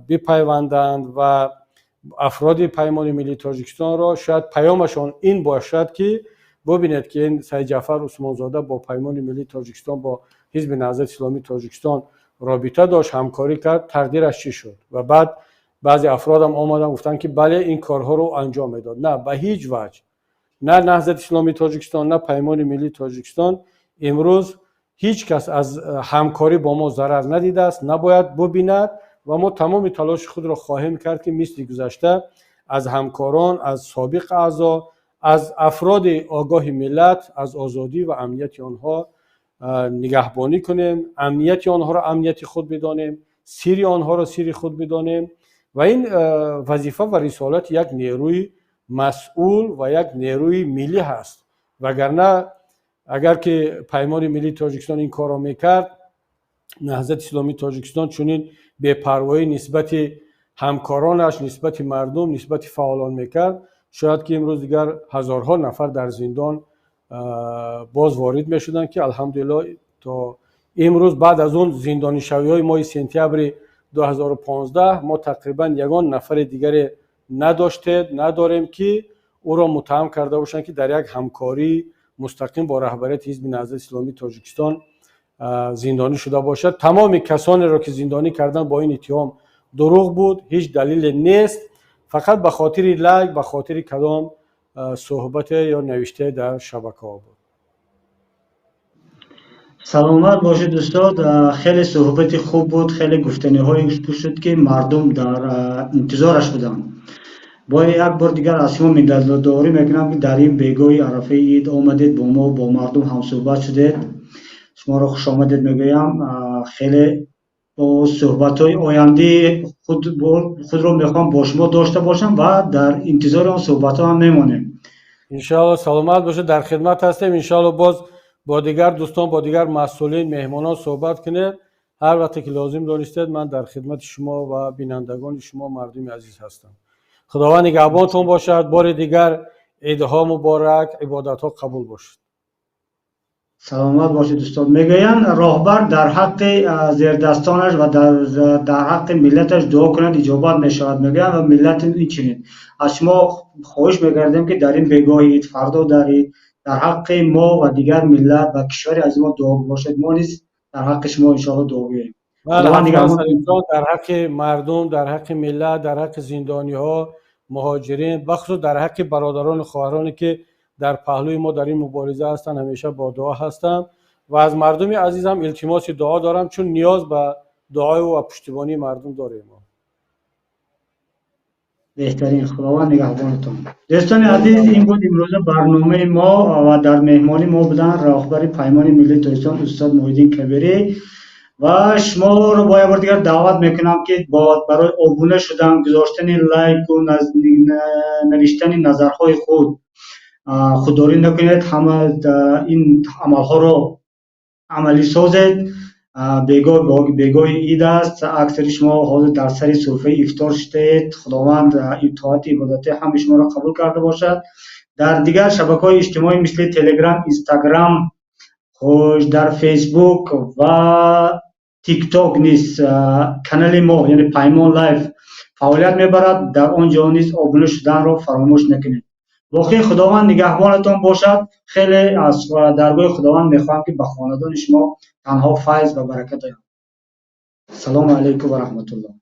[SPEAKER 2] бипайванданд ва афроди Паймони миллии Тоҷикистонро, шояд паёмашон ин бошад, ки бубинед, ки ин Сайидҷаъфар Усмонзода бо Паймони миллии Тоҷикистон, бо Ҳизби Наҳзати Исломии Тоҷикистон робита дошт, ҳамкорӣ кард, тақдираш чӣ шуд? Ва баъд баъзе афродам омаданд, гуфтанд, ки бале, ин корҳоро анҷом медод. На, ба ҳеҷ ваҷҳ на Наҳзати Исломии Тоҷикистон, на Паймони миллии Тоҷикистон. Имрӯз ҳеҷ кас аз ҳамкорӣ бо мо зарар надидааст, набояд бубинад ва мо тамоми талоши худро хоҳем кард, ки мисли гузашта аз ҳамкорон, аз собиқ аъзо, аз афроди огоҳи миллат, аз озодӣ ва амнияти онҳо нигаҳбонӣ кунем, амнияти онҳоро амнияти худ бидонем, сирри онҳоро сирри худ бидонем. Ва ин вазифа ва рисолати як нерӯи масъул ва як нерӯи миллӣ ҳаст. Вагарна агар ки Паймони миллии Тоҷикистон ин корро мекард, Наҳзати Исломии Тоҷикистон чунин бепарвоӣ нисбати ҳамкоронаш, нисбати мардум, нисбати фаъолон мекард, шояд ки имрӯз дигар ҳазорҳо нафар дар зиндон боз ворид мешуданд, ки алҳамдулилло, то имрӯз, баъд аз он зиндонишавиҳои моҳи сентябри 2015, мо тақрибан ягон нафари дигаре надоштед, надорем, ки ӯро муттаҳам карда бошанд, ки дар як ҳамкории мустақим бо раҳбарияти Ҳизби Наҳзати Исломии Тоҷикистон зиндонӣ шуда бошад. Тамоми касонеро, ки зиндонӣ карданд бо ин иттиҳом, дурӯғ буд, ҳеҷ далеле нест, фақат ба хотири лайк, ба хотири кадом суҳбате ё навиштае дар шабакаҳо буд.
[SPEAKER 1] Саломат бошед, устод. Хеле суҳбати хуб буд, хеле гуфтаниҳое шуд, ки мардум дар интизораш буданд. Бояд як бор дигар аз шумо миннатдорӣ мекунам, ки дар ин бегоҳи арафаи ид омадед, бо мо, бо мардум ҳамсӯҳбат шудед. Шуморо хушомадед мегӯям. Хеле бо суҳбатҳои ояндаи худро мехоҳам бо шумо дошта бошам ва дар интизори он суҳбатҳо ҳам мемонем.
[SPEAKER 2] Иншоалло, саломат бошед, дар хидмат ҳастем. Иншоалло, боз бо дигар дӯстон, бо дигар масъулин, меҳмонон суҳбат кунед. Ҳар вақте ки лозим донистед, ман дар хидмати шумо ва бинандагони шумо, мардуми азиз ҳастам. Худованд нигаҳбонтон бошад. Бори дигар идҳо муборак, ибодатҳо қабул бошад.
[SPEAKER 1] Саломат бошед, устод. Мегӯянд, роҳбар дар ҳаққи зердастонаш ва дар ҳаққи миллаташ дуо кунад, иҷобат мешавад, мегӯянд, ва миллат инчунин. Аз шумо хоҳиш мекардем, ки дар ин бегоҳи ид, фардо дар ид, дар ҳаққи мо ва дигар миллат ва кишвари азизи мо дуо бошед. Мо низ дар ҳаққи шумо иншоалло дуо гӯем.
[SPEAKER 2] Дар ҳаққи мардум, дар ҳаққи миллат, дар ҳаққи зиндониҳо, муҳоҷирин, бахусус дар ҳаққи бародарону хоҳароне, ки дар паҳлӯи мо дар ин мубориза ҳастанд, ҳамеша бо дуо ҳастам ва аз мардуми азизам илтимоси дуо дорам, чун ниёз ба дуою ва пуштибонии мардум дорем.
[SPEAKER 1] Беҳтарин, Худованд нигаҳбонатон. Дӯстони азиз, ин буд имрӯза барномаи мо ва дар меҳмонӣ мо буданд роҳбари Паймони миллии Тоҷикистон устод Муҳиддин Кабирӣ. Ва шуморо бо як бор дигар даъват мекунам, ки барои обуна шудан, гузоштани лайку навиштани назарҳои худ худдорӣ накунед. Ҳама ин амалҳоро амалӣ созед. Бегоҳи ид аст, аксари шумо ҳозир дар сари суфраи ифтор шудаед. Худованд итоати ибодати ҳамаи шуморо қабул карда бошад. Дар дигар шабакаҳои иҷтимоӣ, мисли Телеграм, Инстаграм, хуш, дар Фейсбук ва Тикток низ канали мо, яъне Паймон Лайф, фаъолият мебарад. Дар он ҷо низ обуна шуданро фаромӯш накунед. Воқеъ, Худованд нигаҳбонатон бошад. Хеле аз даргоҳи Худованд мехоҳам, ки ба хонадони шумо танҳо файз ва баракат ояд. Салому алайкум ва раҳматуллоҳ.